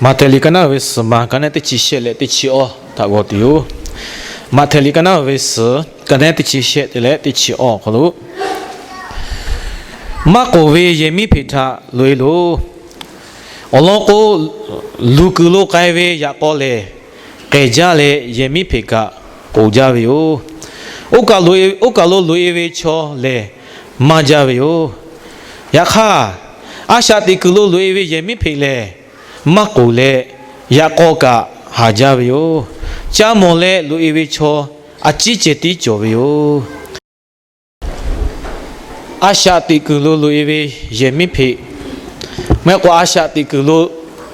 Maꞈhtehˍ liꞈ ka naˉ ve suhˍ ma ka naˉ teˇ chi shehˆ leh teˇ chi awˇ htaꞈ g'aw tuˬ yoˬ. Maꞈhtehˍ liꞈ ka naˉ ve suhˍ ka naˉ teˇ chi shehˆ te leh teˇ chi awˇ awˬ hk'aw lo, maˇ k'oˍ ve yehˬ miˉ hpeꞈ htaꞈ loꞈ-e loˬ. Awˬ lawn k'o, luˬ kuiˬ lo k'ai ve yaꞈ k'aw lehˬ, k'ehˬ jaˇ leh yehˬ miˉ hpeꞈ kaꞈ k'oˍ jaˇ ve yoˬ. Oˇ kaˬ lo loꞈ-e ve chaw lehˬ, maˇ jaˇ ve yoˬ. Yaꞈ hk'aˇ, a shaꞈ teꞈ kuiˬ lo loꞈ-e ve yehˬ miˉ hpeꞈ lehˬ, maˇ k'oˍ leh yaꞈ k'aw kaꞈ haˍ jaˇ ve yoˬ. Ca mawˬ leh loꞈ-e ve chaw a ciˉ ceh tiˉ cawˬ ve yoˬ. A shaꞈ teꞈ kuiˬ lo loꞈ-e ve yehˬ miˉ hpeꞈ, maˇ heˆ k'o a shaꞈ teꞈ kuiˬ lo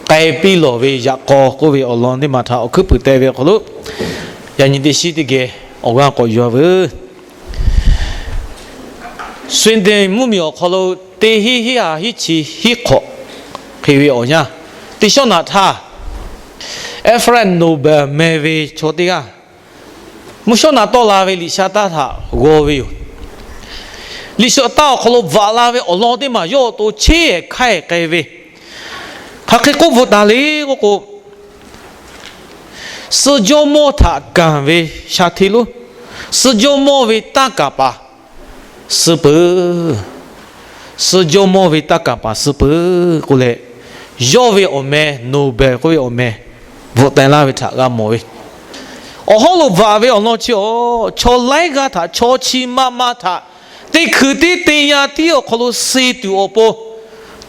k'ai piˇ lawˬ ve yaꞈ k'aw k'oˆ ve awˬ lawn teˇ maˬ htaꞈ awˬ hkuiˉ puiˍ teh ve awˬ hk'aw lo, yaꞈ nyi teˇ shiˉ teˇ geh awˬ g'aˇ k'awꞈ yuˬ-a veuˬ. Sweden mvuhˇmiˬ awˬ hk'aw lo teˇ hinˉ hinˉ ha hinˉ chi hinˉ hk'awꞈ hk'e ve awˬ yanˇ, teˇ shawˉ naꞈ htaˇ, Alfred Nobel meh ve chaw teˇ g'aˇ mvuhˇ shawˉ naꞈ tawˆ la ve liꞈ sha taˇ htaꞈ g'aw ve yoˬ. Liꞈ sha taˇ awˬ hk'aw lo bvuhꞈ la ve awˬ lawn teˇ maˬ yawˇ awˬ to cheˇ-ehˍ hkaˇ-ehˍ k'ai ve, hk'aˬ hk'e k'oˆ bvuhꞈ taˍ le k'oˆ k'o, suh jawˇmawˇ htaꞈ kanˬ ve sha hteˇ lonˉ, suh jawˇmawˇ ve taˇ kaˍ paˍ suh peuˬ, suh jawˇmawˇ ve taˇ kaˍ paˍ suh peuˬ k'oˆ leh, yawˇ ve awˬ meh, Nobel k'oˆ ve awˬ meh bvuhꞈ taˍ laˇ ve htaꞈ g'a mawˬ ve. Awˬ hawˉ lo bvuhꞈ ve awˬ lawn chi awˬ, chaw laiˉ g'aˇ htaꞈ, chaw chi ma ma htaꞈ teˇ hkui tiˉ teˇ yanˇ tiˉ awˬ hk'aw lo suh tuˬ awˬ pon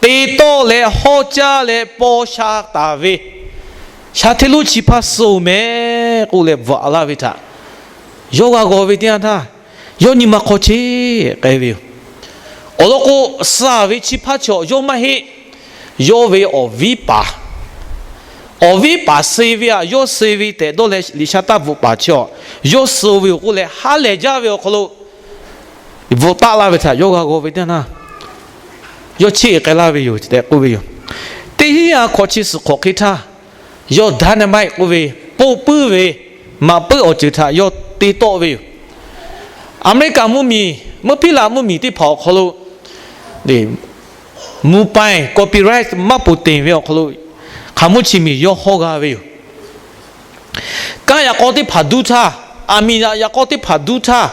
te tawˆ leh hawˉ caˇ leh paw sha taˍ ve sha hteˇ lonˉ chi hpaˇ suh-oˬ meh k'oˆ leh bvuhꞈ laˇ ve htaꞈ yawˇ g'a g'aw ve teˇ yanˇ htaˇ, yawˇ nyi ma hk'aw cheˇ k'ai ve yoˬ. Awˬ lawn k'o, suh-a ve chi hpaˇ chaw yawˇ maˇ heˆ. Yawˇ ve awˬ viˉ paˍ, awˬ viˉ paˍ suh ve htaꞈ yawˇ suh ve tehꞈ dawˇ leh liꞈ sha taˇ bvuhꞈ paˍ chi awˬ, yawˇ suh ve yoˬ k'oˆ leh ha lehˬ jaˇ ve awˬ hk'aw lo bvuhꞈ taˆ laˇ ve htaꞈ yawˇ g'a g'aw ve teˇ yanˇ htaˇ, yawˇ cheˇ k'ai laˇ ve yoˬ tehꞈ k'oˆ ve yoˬ. Teˇ hinˉ ha hk'awꞈ chi suhˍ hk'awꞈ hk'e htaˇ, yawˇ dynamite k'oˆ ve, poˆ puiˉ ve maꞈ puiˉ awˬ ceuˬ htaꞈ yawˇ te tawˆ ve yoˬ. Aˍmeˍriˆkaˍ mvuhˇmiˬ, mvuhˇ hpiˇ laꞈ mvuhˇmiˬ teˇ hpaˍ awˬ hk'aw lo, mvuhˇ paˇ copyright maˇ poˍ teˍ ve awˬ hk'aw lo, hk'aˬ mvuhˇ chi miˬ yawˇ hawˇ g'a ve yoˬ. Kanˉ yaꞈ k'aw teˇ hpaˍ duˇ htaˇ, aˬ miˍ yaꞈ k'aw teˇ hpaˍ duˇ htaˇ,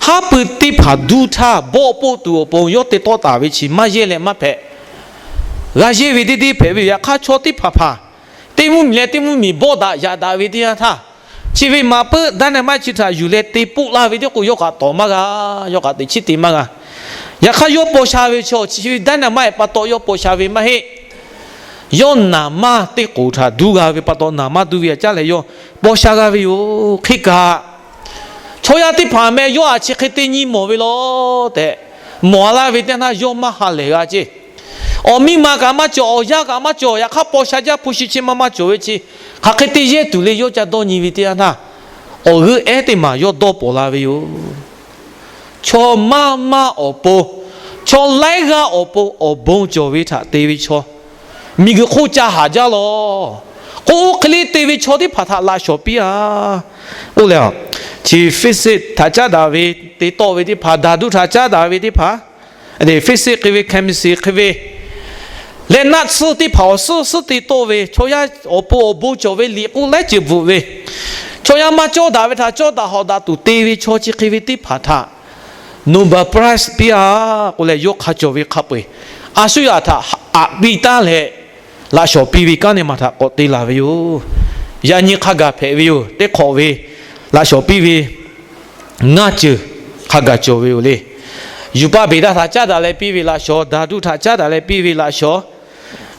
haˉ pui teˇ hpaˍ duˇ htaˇ, bawˆ poˆ tuˬ awˬ pon yawˇ te tawˆ taˍ ve chi maˇ yehˇ leh maˇ hpehꞈ. G'a yehˇ ve teˇ deˇ hpehꞈ ve yoˬ. Yaꞈ hk'aˇ chaw teˇ hpaˍ hpaˍ teˇ mvuhˇmiˬ leh teˇ mvuhˇmiˬ bawˆ daꞈ yaꞈ daꞈ ve teˇ yanˇ htaˇ, chi ve maꞈ puiˉ dynamite chi htaꞈ yuˬ leh te poˆ laˇ ve teˇ k'o, yawˇ kaꞈ tawˍ maˇ g'a, yawˇ kaꞈ teꞈ chiˉ te maˇ g'a. Yaꞈ hk'aˇ yawˇ paw sha ve chaw chi ve dynamite pa taw yawˇ paw sha ve maˇ heˆ. Yawˇ naˍ manˇ teˇ k'oˍ htaꞈ duˇ g'a ve pa taw, naˍ manˇ duˇ ve htaꞈ caˉ leh yawˇ paw sha g'a ve yoˬ. Hk'e kaꞈ, chaw yaˇ teˇ hpaˍ meh yawˇ htaꞈ chi hk'e te nyi mawˬ ve law tehꞈ mawˬ laˇ ve teˇ yanˇ htaˇ, yawˇ maˇ ha lehˬ g'a ceˇ. Awˬ miˇ ma kaꞈ maˇ cawˬ, awˬ yaˇ kaꞈ maˇ cawˬ, yaꞈ hk'aˇ paw sha jaˇ hpu shi chi ma maˇ cawˬ ve chi, hk'aˬ hk'e te yehˇ tuˬ le yawˇ ca dawˇ nyi ve teˇ yanˇ htaˇ, awˬ g'euˆ ehˉ teˇ maˬ yawˇ dawˇ paw la ve yoˬ. Chaw maˇ maˇ awˬ pon, chaw laiˉ g'aˇ awˬ pon awˬ bon cawˬ ve htaꞈ te ve chaw, miˬguiˬ hk'oˆ ca haˍ jaˇ lawˬ. K'o, oˇ hk'e le te ve chaw teˇ hpaˍ htaꞈ laꞈ shawˍ piˇ-a. Oˇ leh, chi physics htaꞈ caˉ daꞈ ve te tawˆ ve teˇ hpaˍ, daˍ duˇ htaꞈ caˉ daꞈ ve teˇ hpaˍ, physics hk'e ve, chemistry hk'e ve, leh naˆ tsuhˇ teˇ hpaˍ awˬ suhˉ suhˉ te tawˆ ve, chaw yaˇ awˬ pon awˬ bon cawˬ ve liꞈ k'oˆ laiˉ ceuˬ bvuhꞈ ve, chaw yaˇ maˇ cawˇ daꞈ ve htaꞈ cawˇ daꞈ hawꞈ daꞈ tuˬ te ve chaw chi hk'e ve teˇ hpaˍ htaꞈ Nobel Prize piˇ-a k'oˆ leh, yawˇ hk'a cawˬ ve hk'a peu-eˬ a shu yaꞈ htaꞈ aꞈ piˇ taˉ leh, laꞈ shawˍ piˇ ve kanˉ neˇ maˬ htaꞈ k'awꞈ te laˬ ve yoˬ. Yaꞈ nyi hk'a gaˬ hpehꞈ ve yoˬ. Teˇ hk'awꞈ ve laꞈ shawˍ piˇ ve ngaˇ ceuˬ hk'a gaˬ cawˬ ve yoˬ le. Yuˬ paˆ beˬ daˇ htaꞈ caˉ daꞈ leh piˇ ve laꞈ shawˍ, daˍ duˇ htaꞈ caˉ daꞈ leh piˇ ve laꞈ shawˍ,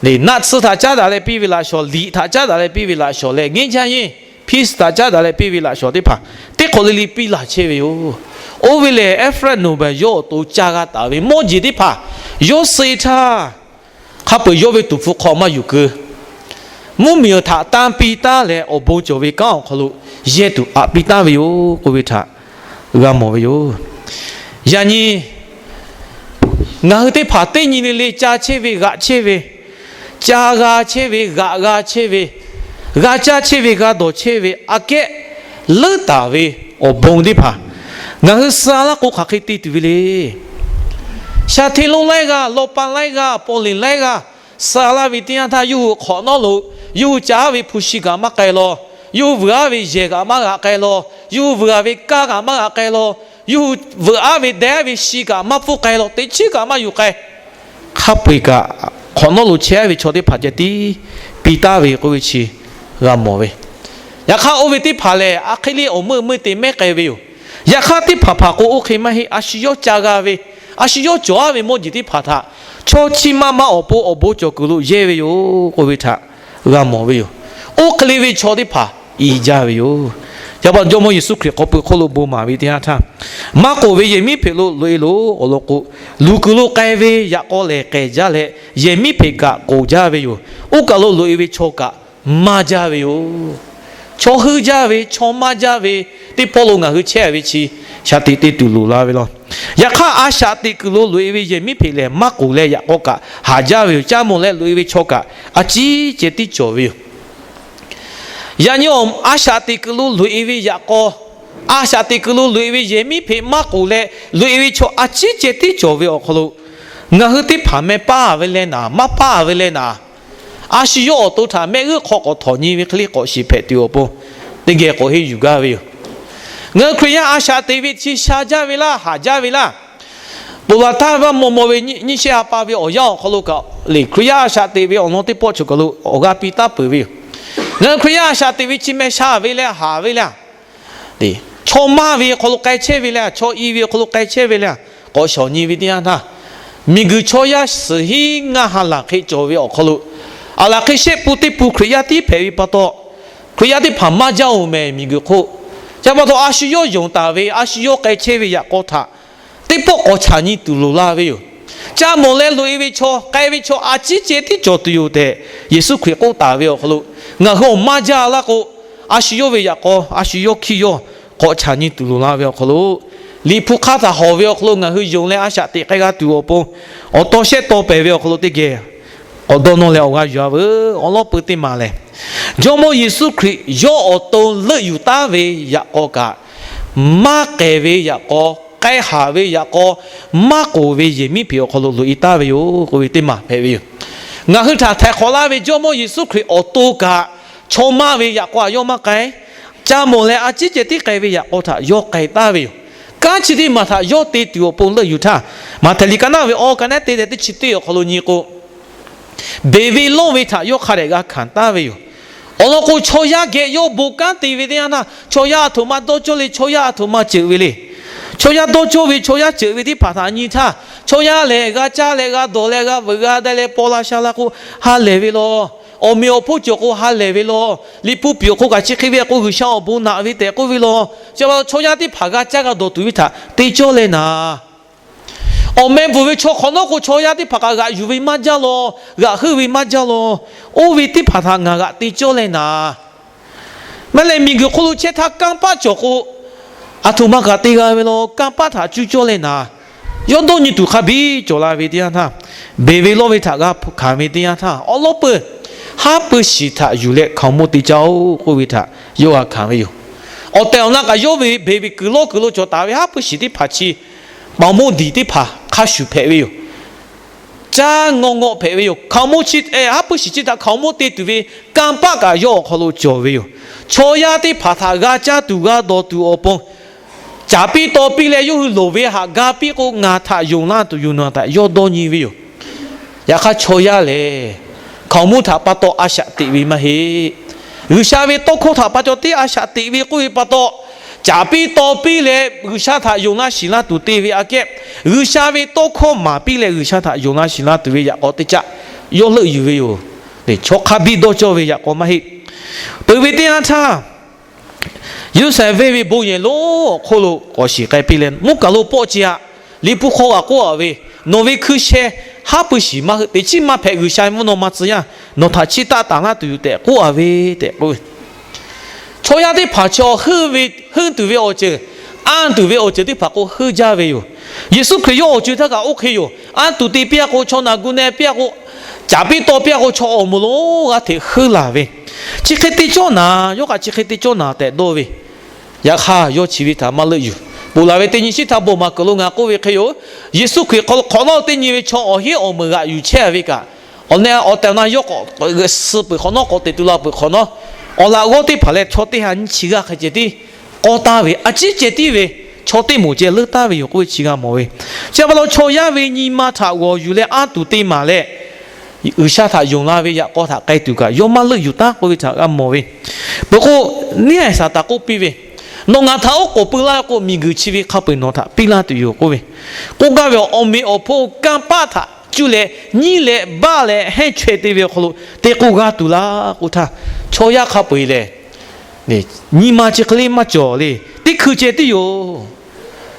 naˆ tsuhˇ htaꞈ caˉ daꞈ leh piˇ ve laꞈ shawˍ, liꞈ htaꞈ caˉ daꞈ leh piˇ ve laꞈ shawˍ leh, ငြိမ်းချမ်းရေး peace htaꞈ caˉ daꞈ leh piˇ ve laꞈ shawˍ teˇ hpaˍ, teˇ hk'awꞈ le le piˇ laˬ chehˇ ve yoˬ. Oˇ ve lehˬ, Alfred Nobel yawˇ awˬ to caˇ g'a taˍ ve mawˇ jeˬ teˇ hpaˍ yawˇ suh-e htaˇ, hk'a peu-eˬ yawˇ ve tuˍ hpfuh hk'aw maˇ yuˬ keu. Mvuhˇmiˬ awˬ htaꞈ tanˇ piˇ taˉ leh, awˬ bon cawˬ ve kanˉ awˬ hk'aw lo yehˇ tuˬ aꞈ piˇ taˉ ve yoˬ k'oˆ ve htaꞈ g'a mawˬ ve yoˬ. Yaꞈ nyi ngaˬ hui teˇ hpaˍ teˇ nyi le le ca chehˇ ve, g'aꞈ chehˇ ve, ca g'a chehˇ ve, g'aꞈ g'a chehˇ ve, g'a caˇ chehˇ ve, g'a dawˬ chehˇ ve aꞈ kehˉ leuˉ taˍ ve awˬ bon teˇ hpaˍ ngaˬ hui suh-a laˇ k'o, hk'aˬ hk'e te tuˬ ve le. Shaˍ hteˇ lonˉ laiˉ g'aˇ, lawˇ pa laiˉ g'aˇ, paw leˬ laiˉ g'aˇ, Suh laˇ ve teˇ yanˇ htaˇ, yawˇ hui hk'awꞈ nawˉ lo, yawˇ hui ca aˉ ve hpu shi kaꞈ maˇ k'ai law, yawˇ hui vuiˬ aˉ ve yehˬ kaꞈ maˇ g'aꞈ k'ai law, yawˇ hui vuiˬ aˍ ve kaˇ kaꞈ maˇ g'aꞈ k'ai law, yawˇ hui veuꞈ aˉ ve deh aˉ ve shi kaꞈ maˇ pfuhˇ k'ai law, teꞈ chiˉ kaꞈ maˇ yuˬ k'ai. Hk'a peu-eˬ kaꞈ, hk'awꞈ nawˉ lo chehˇ aˉ ve chaw teˇ hpaˍ ceh tiˉ piˇ taˍ ve k'oˆ ve chi g'a mawˬ ve. Yaꞈ hk'aˇ, oˇ ve teˇ hpaˍ lehˬ, a hk'e le awˬ meuˇ meuˇ te mehˉ k'ai ve yoˬ. Yaꞈ hk'aˇ, teˇ hpaˍ hpaˍ k'o, oˇ hk'e maˇ heˆ. A shu yawˇ ca g'a ve, a shu yawˇ cawˬ aˉ ve mawˇ jeˬ teˇ hpaˍ htaꞈ chaw chi ma ma awˬ pon awˬ bon cawˬ kuiˬ lo yehˇ ve yoˬ k'oˆ ve htaꞈ g'a mawˬ ve yoˬ. Oˇ hk'e le ve chaw teˇ hpaˍ i jaˇ ve yoˬ. Yaꞈ pa Jawˇmawˇ Yeˍsuˆ Hkriꞈ k'aw pui hk'oˆ lo bon maˍ ve teˇ yanˇ htaˇ, Maˇ k'oˍ ve yehˬ miˉ hpeꞈ lo loꞈ-e loˬ. Awˬ lawn k'o, luˬ kuiˬ lo k'ai ve yaꞈ k'aw lehˬ k'ehˬ jaˇ leh, yehˬ miˉ hpeꞈ kaꞈ k'oˍ jaˇ ve yoˬ. Oˇ kaˬ lo loꞈ-e ve chaw kaꞈ maˇ jaˇ ve yoˬ. Chaw heuˆ jaˇ ve, chaw maˇ jaˇ ve teˇ pawˆ lo ngaˬ hui chehˇ ve chi shaˍ tiꞈ te tuˬ loˍ la ve law. Yaꞈ hk'aˇ, a shaꞈ teꞈ kuiˬ lo loꞈ-e ve yehˬ miˉ hpeꞈ lehˬ, maˇ k'oˍ leh yaꞈ k'aw kaꞈ haˍ jaˇ ve yoˬ. Caˇ mawˬ leh loꞈ-e ve chaw kaꞈ a ciˉ ceh tiˉ cawˬ ve yoˬ. Yaꞈ nyi a shaꞈ teꞈ kuiˬ lo loꞈ-e ve yaꞈ k'aw, a shaꞈ teꞈ kuiˬ lo loꞈ-e ve yehˬ miˉ hpeꞈ maˇ k'oˍ leh loꞈ-e ve chaw a ciˉ ceh tiˉ cawˬ ve awˬ hk'aw lo, ngaˬ hui teˇ hpaˍ meh paˇ ve leh naˍ, maˇ paˇ ve leh naˍ, a shu yawˇ awˬ to htaꞈ mehˆ g'euˆ hk'aw k'awꞈ htawnˍ nyi ve hk'e le k'awꞈ shiˍ hpehꞈ tuˬ awˬ pon teˇ geh k'awꞈ henˇ yuˬ gaˇ ve yoˬ. Ngaˬ hui Hkriꞈ yaˇ a shaꞈ teꞈ ve chi sha jaˇ ve laˇ, haˍ jaˇ ve laˇ. Ponˬ laˬ htaˇ ve maw maw ve nyiˇ shehˆ ha pa ve awˬ yanˇ awˬ hk'aw lo kaꞈ lehˬ, Hkriꞈ yaˇ a shaꞈ teꞈ ve awˬ lawn teˇ pawˆ cawˬ kaˬ lo awˬ g'aˇ piˇ taˉ peuˬ ve yoˬ. Ngaˬ hui Hkriꞈ yaˇ a shaꞈ teꞈ ve chi meh sha ve leh haˍ ve leh, chaw maˇ ve awˬ hk'aw lo k'ai chehˇ ve leh, chaw i ve awˬ hk'aw lo k'ai chehˇ ve leh, k'awꞈ shawˍ nyi ve teˇ yanˇ htaˇ, miˬguiˬ chaw yaˇ suhˍ hinˉ ngaˇ ha laˬ hk'e cawˬ ve awˬ hk'aw lo, aˬ laˬ hk'e shehˆ pun teˇ pun Hkriꞈ yaˇ tiˉ hpehꞈ ve pa taw, Hkriꞈ yaˇ teˇ hpaˍ maˇ jaˇ-oˬ mehˍ miˬguiˬ hk'oˆ. Chi pa taw, a shu yawˇ yonˍ taˍ ve, a shu yawˇ k'ai chehˇ ve yaꞈ k'aw htaꞈ teˇ pawˆ k'awꞈ chaꞈ nyi tuˬ loˍ la ve yoˬ. Caˇ mawˬ leh loꞈ-e ve chaw, k'ai ve chaw a ciˉ ceh tiˉ cawˬ tuˬ yoˬ tehꞈ, Yeˍsuˆ Hkriꞈ k'oˆ taˍ ve awˬ hk'aw lo, ngaˬ hui awˬ maˇ jaˇ laˇ k'o, a shu yawˇ ve yaꞈ k'aw, a shu yawˇ hkiˇ yawˇ k'awꞈ chaꞈ nyi tuˬ loˍ la ve awˬ hk'aw lo, Liꞈ hpu hk'aˇ htaꞈ hawˬ ve awˬ hk'aw lo ngaˬ hui yonˍ leh a shaꞈ teꞈ k'ai g'a tuˬ awˬ pon, awˬ taw shehˆ taw pehˍ ve awˬ hk'aw lo teˇ geh k'awꞈ dawˇ nawˇ leh awˬ g'aˇ yuˬ-a veuˬ. Awˬ lawn peuˬ teˇ maˬ lehˬ, Jawˇmawˇ Yeˍsuˆ Hkriꞈ yawˇ awˬ to leuˆ yuˬ taˉ ve yaꞈ k'aw kaꞈ, maˇ k'ehˬ ve yaꞈ k'aw, k'ai haˍ ve yaꞈ k'aw, maˇ k'oˍ ve yehˬ miˉ hpeꞈ awˬ hk'aw lo loꞈ-e taˉ ve yoˬ k'oˆ ve teˇ maˬ hpehꞈ ve yoˬ. Ngaˬ hui htaꞈ htaiˍ hk'awꞈ laˇ ve Jawˇmawˇ Yeˍsuˆ Hkriꞈ awˬ to kaꞈ, chaw maˇ ve yaꞈ k'aw htaꞈ yawˇ maˇ k'ai. Caˇ mawˬ leh a ciˉ ceh tiˉ k'ai ve yaꞈ k'aw htaꞈ yawˇ k'ai taˉ ve yoˬ. Kanˉ chi teˇ maˬ htaꞈ yawˇ te tuˬ awˬ pon leuˆ yuˬ htaˇ, Maꞈhtehˍ liꞈ ka naˉ ve awˬ ka naˉ te leh teˇ chi teˇ awˬ hk'aw lo nyi k'o, beˬ ve lawˇ ve htaꞈ yawˇ hk'a dehꞈ g'a hkanˍ taˉ ve yoˬ. Awˬ lawn k'o, chaw yaˇ geh yawˇ bon kanˉ te ve teˇ yanˇ htaˇ, chaw yaˇ aˬ htoꞈ ma dawˇ cawˇ le, chaw yaˇ aˬ htoꞈ ma ceuˬ ve le. Chaw yaˇ dawˇ cawˇ ve, chaw yaˇ ceuˬ ve teˇ hpaˍ htaꞈ nyi htaˇ, chaw yaˇ lehˬ g'a caˇ leh g'a dawˬ leh g'a veuꞈ g'a deh leh paw la sha la k'o, ha lehˬ ve law. Awˬ meꞈ awˬ hponˇ cawˬ k'o ha lehˬ ve law. Liꞈ hpu piˍ awˬ hk'oˆ kaꞈ chi hk'e ve k'o, G'uiˬsha awˬ bon naꞈ ve tehꞈ k'oˆ ve law. Chi pa taw chaw yaˇ teˇ hpaˍ g'a caˇ g'a dawˬ tuˬ ve htaꞈ te cawˇ leh naˍ, awˬ meh bvuhˬ ve chaw hk'awꞈ nawˉ k'o, chaw yaˇ teˇ hpaˍ kaꞈ g'aꞈ yuˬ ve maˇ jaˇ law, g'aꞈ heuˆ ve maˇ jaˇ law. Oˇ ve teˇ hpaˍ htaꞈ ngaˬ g'aꞈ te cawˇ leh naˍ, maˇ lehˬ miˬguiˬ hk'oˆ lo chehˇ htaˇ kanˇ paˆ cawˬ k'o, aˬ htoꞈ ma kaꞈ te g'a ve law. Kanˇ paˆ htaꞈ cuˇ cawˇ leh naˍ, yawˇ dawˇ nyi tuˬ hk'a biˇ cawˬ la ve teˇ yanˇ htaˇ, beˬ ve lawˇ ve htaꞈ g'a hkanˍ ve teˇ yanˇ htaˇ, awˬ lawn peuˬ haˉ pui shiˍ htaꞈ yuˬ leh hkaoˍmonˇ te caˇ-oˆ k'oˆ ve htaꞈ yawˇ g'a hkanˍ ve yoˬ. Awˬ tehˬ awˬ na kaꞈ yawˇ ve beˬ ve kuiˬ lawˇ kuiˬ lo cawˬ taˍ ve haˉ pui shiˍ teˇ hpaˍ chi paˍ monˇ diˬ teˇ hpaˍ hk'a shuˍ hpehꞈ ve yoˬ. Caˇ ngawˇ ngawˆ hpehꞈ ve yoˬ. Hkaoˍmonˇ chi, haˉ pui shiˍ chi htaꞈ hkaoˍmonˇ te tuˬ ve kanˇ paˆ kaꞈ yawˇ awˬ hk'aw lo cawˬ ve yoˬ. Chaw yaˇ teˇ hpaˍ htaꞈ g'a caˇ tuˬ g'a dawˬ tuˬ awˬ pon, caˍ piˇ taw piˇ leh yawˇ hui loˍ ve haꞈ ga piˇ k'o, ngaˬ htaꞈ yonˍ laˇ tuˬ yoˬ, nawˬ htaꞈ yawˇ dawˇ nyi ve yoˬ. Yaꞈ hk'aˇ, chaw yaˇ lehˬ hkaoˍmonˇ htaꞈ pa taw a shaꞈ teꞈ ve maˇ heˆ. G'uiˬsha ve tawˇ hkawˇ htaꞈ pa taw tiˉ a shaꞈ teꞈ ve k'oˆ ve pa taw, caˍ piˇ taw piˇ leh G'uiˬsha htaꞈ yonˍ laˇ shiˍ laˇ tuˬ te ve aꞈ kehˉ, G'uiˬsha ve tawˇ hkawˇ maˍ piˇ leh G'uiˬsha htaꞈ yonˍ laˇ shiˍ laˇ tuˬ ve yaꞈ k'aw teˇ caˆ yawˇ leuˆ yuˬ ve yoˬ. Chaw hk'a biˇ dawˇ cawˇ ve yaꞈ k'aw maˇ heˆ. Peuˬ ve teˇ yanˇ htaˇ, Yeˍruˆsaˍlehnˍ venˇ ve bon yehˬ lonˉ awˬ hk'oˆ lo k'awꞈ shiˍ k'ai piˇ leh, mvuhˇ kaˬ lo pawˆ ce aꞈ, Liꞈ hpu hk'aw g'aꞈ k'oˆ-a ve, Nawˬ ve hkui sheh haˉ pui shiˍ maˇ heuˆ, teꞈ chiˉ maˇ hpehꞈ, G'uiˬsha ve mvuhˇ naw ma tcuh yaˇ nawˬ htaꞈ chiˇ taˆ taˍ laˇ tuˬ yoˬ tehꞈ k'oˆ-a ve tehꞈ k'oˆ ve. Chaw yaˇ teˇ hpaˍ chaw heuˆ ve, heuˆ tuˬ ve awˬ ceuˬ, anˇ tuˬ ve awˬ ceuˬ teˇ hpaˍ k'o heuˆ jaˇ ve yoˬ. Yeˍsuˆ Hkriꞈ yawˇ awˬ ceuˬ htaˇ kaꞈ oˇ hk'e yoˬ. Anˇ tuˬ te piˇ-a k'o, chaw naˬ gu na piˇ-a k'o, caˍ piˇ taw piˇ-a k'o, chaw awˬ moˍ lonˉ g'aˇ hteꞈ heuˆ laˬ ve. Chi hk'e te cawˇ naˍ, yawˇ kaꞈ chi hk'e te cawˇ naˍ tehꞈ dawˇ ve. Yaꞈ hk'aˇ, yawˇ chi ve htaꞈ maˇ leuˆ yuˬ. Ponˬ laˬ ve teˇ nyi shiˉ htaˇ bon maˍ kuiˬ lo ngaˬ k'oˆ ve hk'e yoˬ. Yeˍsuˆ Hkriꞈ hk'awꞈ nawˉ teˇ nyi ve chaw awˬ hinˉ awˬ meunˍ g'aꞈ yuˬ chehˇ ve kaꞈ, Awˬ neh awˬ tehˬ awˬ na yawˇ k'awꞈ suh peuˬ hk'awꞈ nawˉ, k'awꞈ teꞈ tu la peuˬ hk'awꞈ nawˉ, awˬ laꞈ g'awˇ teˇ hpaˍ leh chaw teˇ ha nyiˇ chi g'aˇ hk'e ceh tiˉ k'awˇ taˍ ve, a ciˉ ceh tiˉ ve, chaw teˇ moˍ ceh leuˉ taˍ ve yoˬ k'oˆ ve chi g'a mawˬ ve. Chi pa taw chaw yaˇ ve nyi ma htaꞈ g'awˬ yuˬ leh anˇ tuˬ te maˍ leh, G'uiˬsha htaꞈ yonˍ la ve yaꞈ k'aw htaꞈ k'ai tuˬ kaꞈ yawˇ maˇ leuˆ yuˬ taˉ k'oˆ ve htaꞈ g'a mawˬ ve. Peuˬ k'o, neˇ haiˬ Saˍtanˍ k'oˆ piˇ ve, Nawˬ ngaˬ htaꞈ oˉ k'oˍ pui laˇ ve k'o, miˬguiˬ chi ve hk'a peu-eˬ nawˬ htaꞈ piˇ laˇ tuˬ yoˬ k'oˆ ve. K'oˆ gaˇ ve, Awˬ meꞈ awˬ hponˇ kanˇ paˆ htaꞈ cuˇ leh nyiˇ leh baˆ leh hehnˇ chaweh te ve awˬ hk'aw lo te k'o g'a tuˬ laˇ k'oˆ htaˇ, chaw yaˇ hk'a peu-eˬ lehˬ, nyi ma chi hk'e le maˇ cawˬ le. Teˇ hkui ceh tiˉ yoˬ.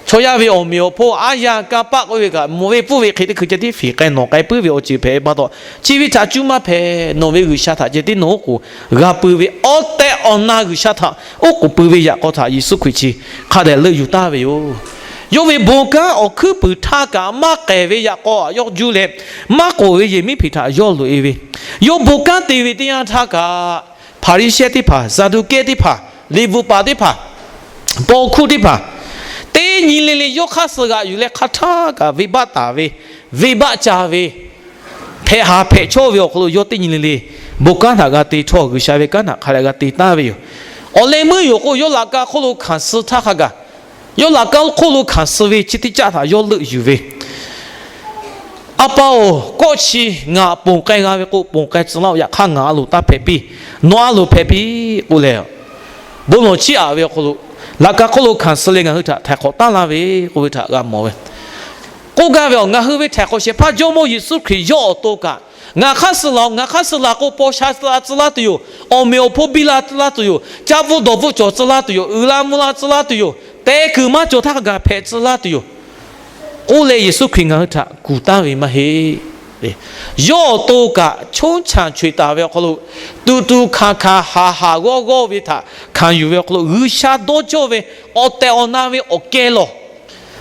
Chaw yaˇ ve awˬ meꞈ awˬ hponˇ aˉ yanˇ kanˇ paˆ k'oˆ ve kaꞈ, mawˬ ve pfuhˇ ve hk'e teˇ hkui ceh tiˉ fiˍ k'ai nawˬ k'ai puiˉ ve awˬ ceuˬ hpehꞈ ve pa taw, chi ve htaꞈ cuˇ maˇ hpehꞈ. Nawˬ ve G'uiˬsha htaꞈ ceh tiˉ nawˬ oˉ k'oˍ g'a pui ve awˬ tehˬ awˬ na G'uiˬsha htaꞈ oˉ k'oˍ pui ve yaꞈ k'aw htaꞈ Yeˍsuˆ Hkriꞈ chi hk'a dehꞈ leuˆ yuˬ taˍ ve yoˬ. Yawˇ ve bon kanˉ awˬ hkuiˉ puiˍ htaˇ kaꞈ maˇ k'ehˬ ve yaꞈ k'aw, yawˇ juˇ leh maˇ k'oˍ ve yehˬ miˉ hpeꞈ htaꞈ yawˇ loꞈ-e ve, yawˇ bon kanˉ te ve teˇ yanˇ htaˇ kaꞈ, Hpaˍriˍsehˇ teˇ hpaˍ, Saˍduˆkehˇ teˇ hpaˍ, Liꞈ bvuhꞈ paˍ teˇ hpaˍ, paw hkuˇ teˇ hpaˍ, teˇ nyi le le yawˇ hk'aˇ suh g'aꞈ yuˬ leh hk'a htaˇ kaꞈ venˇbaˆ taˍ ve, venˇbaˆ ca ve, hpehꞈ haˍ hpehꞈ chawˇ ve awˬ hk'aw lo yawˇ teˇ nyi le le bon kanˉ htaꞈ g'a te htawˇ, G'uiˬsha ve kanˉ htaꞈ hk'a dehꞈ g'a te taˍ ve yoˬ. Awˬ leh meuˇ yoˬ k'o, yawˇ laꞈ ka hk'oˆ lo hkanˍ suh htaˇ hk'a gaˬ, yawˇ laꞈ ka hk'oˆ lo hkanˍ suh ve chi teˇ caˆ htaꞈ yawˇ leuˆ yuˬ ve, A pa-oˬ, kawˆ chi ngaˬ ponˬ k'ai g'a ve k'o, ponˬ k'ai tcuh laˇ-oˆ. Yaꞈ hk'aˇ ngaˬ a loˍ taˇ hpehꞈ piˇ, nawˬ a loˍ hpehꞈ piˇ k'oˆ leh, bon lawˬ chiˇ aꞈ ve awˬ hk'aw lo, laꞈ ka hk'oˆ lo hkanˍ suh leh ngaˬ hui htaꞈ htaiˍ hk'awꞈ taˉ laˇ ve k'oˆ ve htaꞈ g'a mawˬ ve. K'oˆ gaˇ ve, Ngaˬ hui ve htaiˍ hk'awꞈ shehˍ hpaˇ Jawˇmawˇ Yeˍsuˆ Hkriꞈ yawˇ awˬ to kaꞈ, ngaˬ hk'aˇ suh laˬ-oˬ, ngaˬ hk'aˇ suh laˬ k'o, paw sha la tcuh laˇ tuˬ yoˬ. Awˬ meꞈ awˬ hponˇ biˇ la tcuh laˇ tuˬ yoˬ. Caˇ bvuhˆ dawˬ bvuhˆ cawˬ tcuh laˇ tuˬ yoˬ. Uiˍ la mvuh la tcuh laˇ tuˬ yoˬ. Tehˇ kuiˬ maˇ cawˬ htaˇ hk'a gaˬ hpehꞈ tcuh laˇ tuˬ yoˬ k'oˆ leh, Yeˍsuˆ Hkriꞈ ngaˬ hui htaꞈ kuˬ taˍ ve maˇ heˆ. Yawˇ awˬ to kaꞈ choˉ caˇ chaweh taˍ ve awˬ hk'aw lo, tuꞈ tuꞈ hkanˍ hkanˍ haˍ haˍ g'awˇ g'awˇ ve htaꞈ hkanˍ yuˬ ve awˬ hk'aw lo, G'uiˬsha dawˇ cawˇ ve awˬ tehˬ awˬ na ve awˬ kehˬ lawˬ,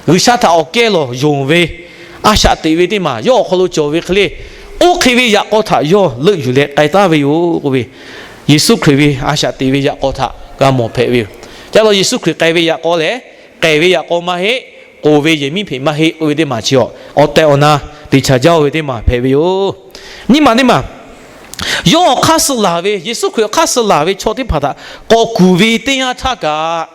G'uiˬsha htaꞈ awˬ kehˬ lawˬ yonˍ ve, a shaꞈ teꞈ ve teˇ maˬ yawˇ awˬ hk'aw lo cawˬ ve hk'e le, oˇ hk'e ve yaꞈ k'aw htaꞈ yawˇ leuˆ yuˬ leh k'ai taˍ ve yoˬ k'oˆ ve, Yeˍsuˆ Hkriꞈ ve a shaꞈ teꞈ ve yaꞈ k'aw htaꞈ g'a mawˬ hpehꞈ ve yoˬ. Ca la Yeˍsuˆ Hkriꞈ k'ai ve yaꞈ k'aw lehˬ, k'ehˬ ve yaꞈ k'aw maˇ heˆ, k'oˍ ve yehˬ miˉ hpeꞈ maˇ heˆ k'oˆ ve teˇ maˬ chi awˬ tehˬ awˬ na te chaꞈ jaˇ-oˬ ve teˇ maˬ hpehꞈ ve yoˬ. Nyiˇ maˬ teˇ maˬ, yawˇ awˬ hk'aˇ suh laˬ ve, Yeˍsuˆ Hkriꞈ awˬ hk'aˇ suh laˬ ve chaw teˇ hpaˍ htaꞈ k'awꞈ kuˬ ve teˇ yanˇ htaˇ kaꞈ,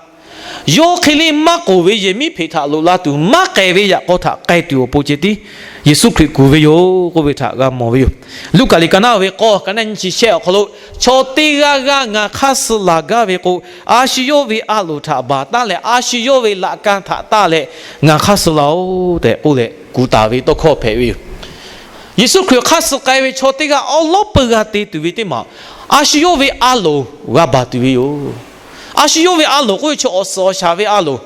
yawˇ hk'e le maˇ k'oˍ ve yehˬ miˉ hpeꞈ htaꞈ loꞈ la tuˬ, maˇ k'ehˬ ve yaꞈ k'aw htaꞈ k'ai tuˬ awˬ pon ceh tiˉ Yeˍsuˆ Hkriꞈ kuˬ ve yoˬ k'oˆ ve htaꞈ g'a mawˬ ve yoˬ. Luˉkaꞈ liꞈ ka naˉ ve k'awˇ, ka naˉ nyiˇ chi shehˆ awˬ hk'aw lo, Chaw teˇ g'aˇ g'aˇ ngaˬ hk'aˇ suh laˬ gaˇ ve k'o, a shu yawˇ ve a loˍ htaꞈ baˬ taˉ leh, a shu yawˇ ve laꞈ ka htaꞈ taˇ leh, ngaˬ hk'aˇ suh laˬ-oˬ tehꞈ k'oˆ leh kuˬ taˍ ve tawˇ hkawˇ hpehꞈ ve yoˬ. Yeˍsuˆ Hkriꞈ hk'aˇ suh k'ai ve chaw teˇ g'aˇ awˉ lawˉ peu g'a te tuˬ ve teˇ maˬ, a shu yawˇ ve a loˍ g'a baˬ tuˬ ve yoˬ. A shu yawˇ ve a loˍ k'oˆ ve chi awˬ suhˍ awˬ shaˍ ve a loˍ.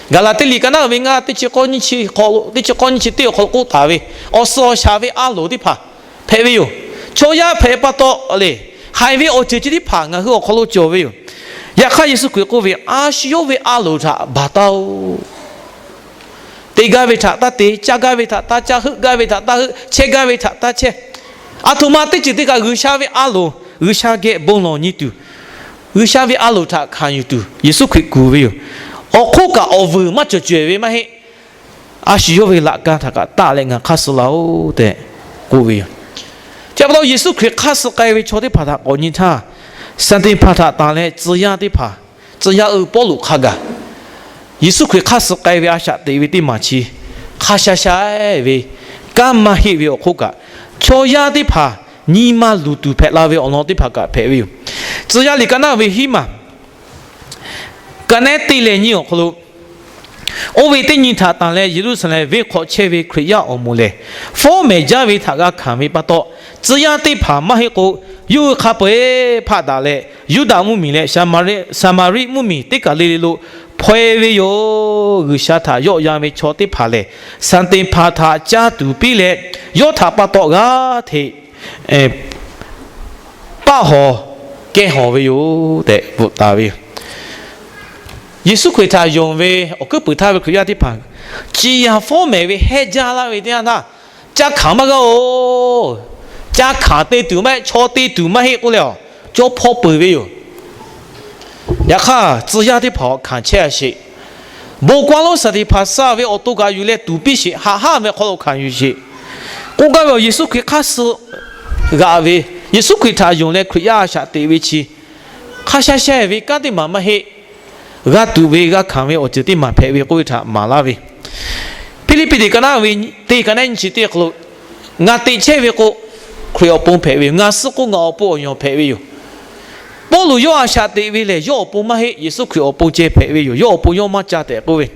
Gaˍlaˍtiˆ liꞈ ka naˉ ve ngaˇ teˇ chi k'awˇ nyiˇ chi hk'aw lo, teˇ chi k'awˇ nyiˇ chi teˇ awˬ hk'aw lo k'oˆ taˍ ve awˬ suhˍ awˬ shaˍ ve a loˍ teˇ hpaˍ hpehꞈ ve yoˬ. Chaw yaˇ hpehꞈ pa taw le, haiˬ ve awˬ ceuˬ chi teˇ hpaˍ ngaˬ hui awˬ hk'aw lo cawˬ ve yoˬ. Yaꞈ hk'aˇ Yeˍsuˆ Hkriꞈ k'oˆ ve, A shu yawˇ ve a loˍ htaꞈ baˬ taˉ-oˬ. Te gaˇ ve htaꞈ taˇ te, caˇ gaˇ ve htaꞈ taˇ caˇ, heuˆ gaˇ ve htaꞈ taˇ heuˆ, chehˇ gaˇ ve htaꞈ taˇ chehˇ. Aˬ htoꞈ ma teˇ ceuˬ te kaꞈ G'uiˬsha ve a loˍ, G'uiˬsha geh bon lawˬ nyi tuˬ, G'uiˬsha ve a loˍ htaꞈ hkanˍ yuˬ tuˬ Yeˍsuˆ Hkriꞈ kuˬ ve yoˬ. Awˬ hk'oˆ kaꞈ awˬ vuiˬ maˇ cawˬ cawehˬ ve maˇ heˆ. A shu yawˇ ve laꞈ ka htaꞈ kaꞈ taˇ leh ngaˬ hk'aˇ suh laˬ-oˬ tehꞈ k'oˆ ve yoˬ. Chi pa taw Yeˍsuˆ Hkriꞈ hk'aˇ suh k'ai ve chaw teˇ hpaˍ htaꞈ k'awꞈ nyi htaˇ, Saˍteˍhpanˍ htaꞈ tanˬ leh tcuh yaˇ teˇ hpaˍ, tcuh yaˇ ui Pawˇluꞈ hk'a gaˬ, Yeˍsuˆ Hkriꞈ hk'aˇ suh k'ai ve a shaꞈ teꞈ ve teˇ maˬ chi hk'a sha sha-e ve, kanˉ maˇ heˆ ve awˬ hk'oˆ kaꞈ, chaw yaˇ teˇ hpaˍ nyi ma luˬ tuˬ hpehꞈ la ve awˬ lawn teˇ hpaˍ kaꞈ hpehꞈ ve yoˬ. Tcuh yaˇ liꞈ ka naˉ ve hiˉ maˬ, ka naˉ teˇ leh nyiˇ awˬ hk'aw lo, Oˇ ve teˇ nyi htaꞈ tanˬ leh Yeˍruˆsaˍlehnˍ venˇ hk'aw chehˇ ve Hkriꞈ yaˇ awˬ moˍ lehˬ, fawˉ mehˍ jaˇ ve htaꞈ g'a hkanˍ ve pa taw, tcuh yaˇ teˇ hpaˍ maˇ heˆ k'o, yawˇ hui hk'a peu-eˬ hpaˆ daꞈ leh, Yuˇdaꞈ mvuhˇmiˬ leh Saˍmaˍriˆ mvuhˇmiˬ teˇ kaˬ le le lo hpaw-e ve yoˬ. G'uiˬsha htaꞈ yawˆ yan ve chaw teˇ hpaˍ lehˬ, Saˍteˍhpanˍ htaꞈ caˇ tuˬ piˇ leh, yawˇ htaꞈ pa taw g'aˇ hteꞈ paˆ hawˬ kehˇ hawˬ ve yoˬ tehꞈ bvuhꞈ taˍ ve yoˬ. Yeˍsuˆ Hkriꞈ htaꞈ yonˍ ve awˬ hkuiˉ puiˍ htaˇ ve Hkriꞈ yaˇ teˇ hpaˍ, ciˍ yanˍ fawˉ mehˍ ve hehˇ jaˇ laˇ ve teˇ yanˇ htaˇ, caˇ hkanˍ maˇ g'a-oˬ. Caˇ hkanˍ te tuˬ maˇ heˆ, chaw te tuˬ maˇ heˆ k'oˆ leh, cawˇ hpawˇ peuˬ ve yoˬ. Yaꞈ hk'aˇ, tcuh yaˇ teˇ hpaˍ hkanˍ chehˇ-a sheˍ. Bon kawˇ lonˉ Saˍteˍhpanˍ suh ve awˬ to kaꞈ yuˬ leh tuˍ piˇ sheˍ, haꞈ haˉ ve hk'aw lo hkanˍ yuˬ sheˍ. K'oˆ gaˇ ve awˬ, Yeˍsuˆ Hkriꞈ hk'aˇ suh g'aꞈ ve, Yeˍsuˆ Hkriꞈ htaꞈ yonˍ leh Hkriꞈ yaˇ a shaꞈ teꞈ ve chi hk'a sha sheh ve kanˉ teˇ maˬ maˇ heˆ. G'a tuˬ ve g'a hkanˍ ve awˬ ceuˬ teˇ maˬ hpehꞈ ve k'oˆ ve htaꞈ maˍ laˇ ve, Hpiˇliˇpiˆ teˇ ka naˉ ve teˇ ka naˉ nyiˇ chi teˇ awˬ hk'aw lo, ngaˬ teꞈ chehˇ ve k'o, Hkriꞈ awˬ pon hpehꞈ ve yoˬ. Ngaˬ suh k'o, ngaˬ awˬ pon awˬ yawˬ hpehꞈ ve yoˬ. Pawˇluꞈ yawˇ a shaꞈ teꞈ ve lehˬ, yawˇ awˬ pon maˇ heˆ, Yeˍsuˆ Hkriꞈ awˬ pon ceh hpehꞈ ve yoˬ. Yawˇ awˬ pon yawˇ maˇ ca tehꞈ k'oˆ ve,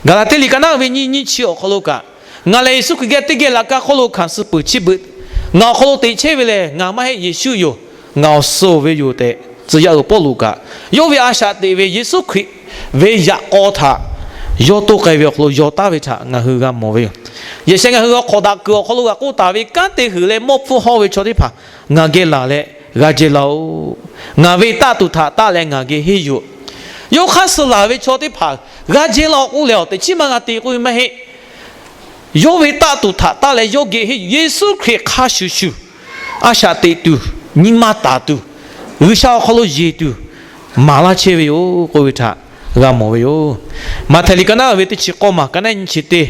Gaˍlaˍtiˆ liꞈ ka naˉ ve nyiˇ nyiˇ chi awˬ hk'aw lo kaꞈ, ngaˬ lehˬ Yeˍsuˆ Hkriꞈ geh teˇ geh laꞈ ka hk'oˆ lo hkanˍ suh peuˬ chi beuꞈ, ngaˬ awˬ hk'aw lo teꞈ chehˇ ve lehˬ, ngaˬ maˇ heˆ, Yeˍsuˆ yoˬ. Ngaˬ awˬ suh ve yoˬ tehꞈ, tcuh yaˇ uiˍ Pawˇluꞈ kaꞈ yawˇ ve a shaꞈ teꞈ ve Yeˍsuˆ Hkriꞈ ve yaꞈ k'aw htaꞈ yawˇ toˇ k'ai ve awˬ hk'aw lo yaw taˍ ve htaꞈ ngaˬ hui g'a mawˬ ve yoˬ. Yaꞈ sheh ngaˬ hui awˬ hk'awꞈ daꞈ kuiˬ awˬ hk'aw lo g'a k'oˆ taˍ ve kanˉ te huiˍ leh mawˇ hpfuhˇ hawˇ ve chaw teˇ hpaˍ, ngaˬ geh laˬ leh g'a jehˇ laˇ-oˆ. Ngaˬ ve taˆ tuˬ htaꞈ taˆ leh ngaˬ geh henˇ yuˬ. Yawˇ hk'aˇ suh laˬ ve chaw teˇ hpaˍ g'a jehˇ laˇ-oˆ k'oˆ leh awˬ teꞈ chiˉ maˇ g'a te k'oˆ ve maˇ heˆ. Yawˇ ve taˆ tuˬ htaꞈ taˆ leh yawˇ geh henˇ yuˬ. Yeˍsuˆ Hkriꞈ hk'a shuˍ shuˍ a shaꞈ teꞈ tuˬ, nyi ma taˍ tuˬ, G'uiˬsha awˬ hk'aw lo yeˬ tuˬ maˍ laˇ chehˇ ve yoˬ k'oˆ ve htaꞈ g'a mawˬ ve yoˬ. Maꞈhtehˍ liꞈ ka naˉ ve teˇ chi k'awˇ maˬ ka naˉ nyiˇ chi teˇ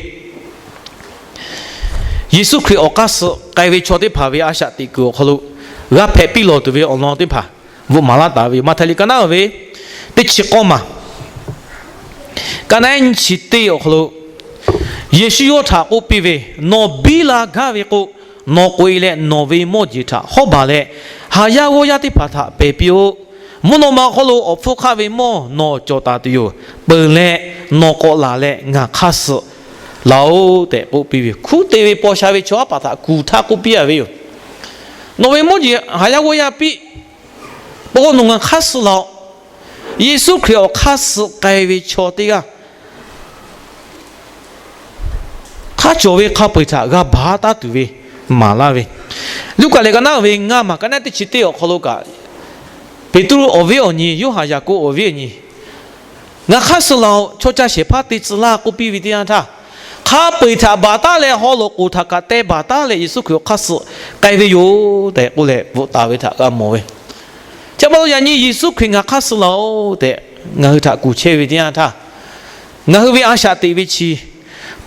Yeˍsuˆ Hkriꞈ awˬ hk'aˇ suh k'ai ve chaw teˇ hpaˍ ve a shaꞈ teꞈ kuiˬ awˬ hk'aw lo g'a hpehꞈ piˇ lawˬ tuˬ ve awˬ lawn teˇ hpaˍ bvuhꞈ maˍ laˇ taˍ ve yoˬ. Maꞈhtehˍ liꞈ ka naˉ ve teˇ chi k'awˇ maˬ ka naˉ nyiˇ chi teˇ awˬ hk'aw lo, Yeˍsuˆ yawˇ htaꞈ k'oˆ piˇ ve, Nawˬ biˇ la gaˇ ve k'o, nawˬ k'oꞈ-e leh nawˬ ve mawˇ jeˬ htaꞈ hawˉ baˬ leh, haˍ yaˇ g'awˇ yaˇ teˇ hpaˍ htaꞈ pehˬ piˇ-oˆ. Mvuhˇ naw ma awˬ hk'aw lo awˬ hpfuhˇ hk'aˆ ve mawˇ nawˬ cawˬ taˍ tuˬ yoˬ. Peuˬ leh nawˬ k'awꞈ laˬ leh ngaˬ hk'aˇ suh laˬ-oꞈ tehꞈ k'oˆ piˇ ve yoˬ. Hkunˉ te ve paw sha ve chaw aˉ paˍ htaꞈ kuˬ htaˇ k'oˆ piˇ-a ve yoˬ. Nawˬ ve mawˇ jeˬ haˍ yaˇ g'awˇ yaˇ piˇ, pawˇ nawˬ ngaˬ hk'aˇ suh laˬ-oꞈ. Yeˍsuˆ Hkriꞈ awˬ hk'aˇ suh k'ai ve chaw teˇ g'aˇ hk'a cawˬ ve hk'a peu-eˬ htaꞈ g'a baˬ taˉ tuˬ ve maˍ laˇ ve, Luˉkaꞈ liꞈ ka naˉ ve ngaˇ maˬ ka naˉ teˇ chi teˇ awˬ hk'aw lo kaꞈ, Peˍtruˆ awˬ viˉ awˬ nyi, Yoˇhanˬ, Yaˍkoˆ awˬ viˉ awˬ nyi, Ngaˬ hk'aˇ suh laˬ-oꞈ, chaw ca shehˍ hpaˇ te tcuh laˇ k'oˆ piˇ ve teˇ yanˇ htaˇ, hk'a peu-eˬ htaꞈ baˬ taˉ leh haw loꞈ k'oˍ htaꞈ kaꞈ teh baˬ taˉ leh Yeˍsuˆ Hkriꞈ awˬ hk'aˇ suh k'ai ve yoˬ tehꞈ k'oˆ leh bvuhꞈ taˍ ve htaꞈ g'a mawˬ ve. Chi pa taw yaꞈ nyi Yeˍsuˆ Hkriꞈ ngaˬ hk'aˇ suh laˬ-oꞈ tehꞈ ngaˬ hui htaꞈ kuˬ chehˇ ve teˇ yanˇ htaˇ, ngaˬ hui ve a shaꞈ teꞈ ve chi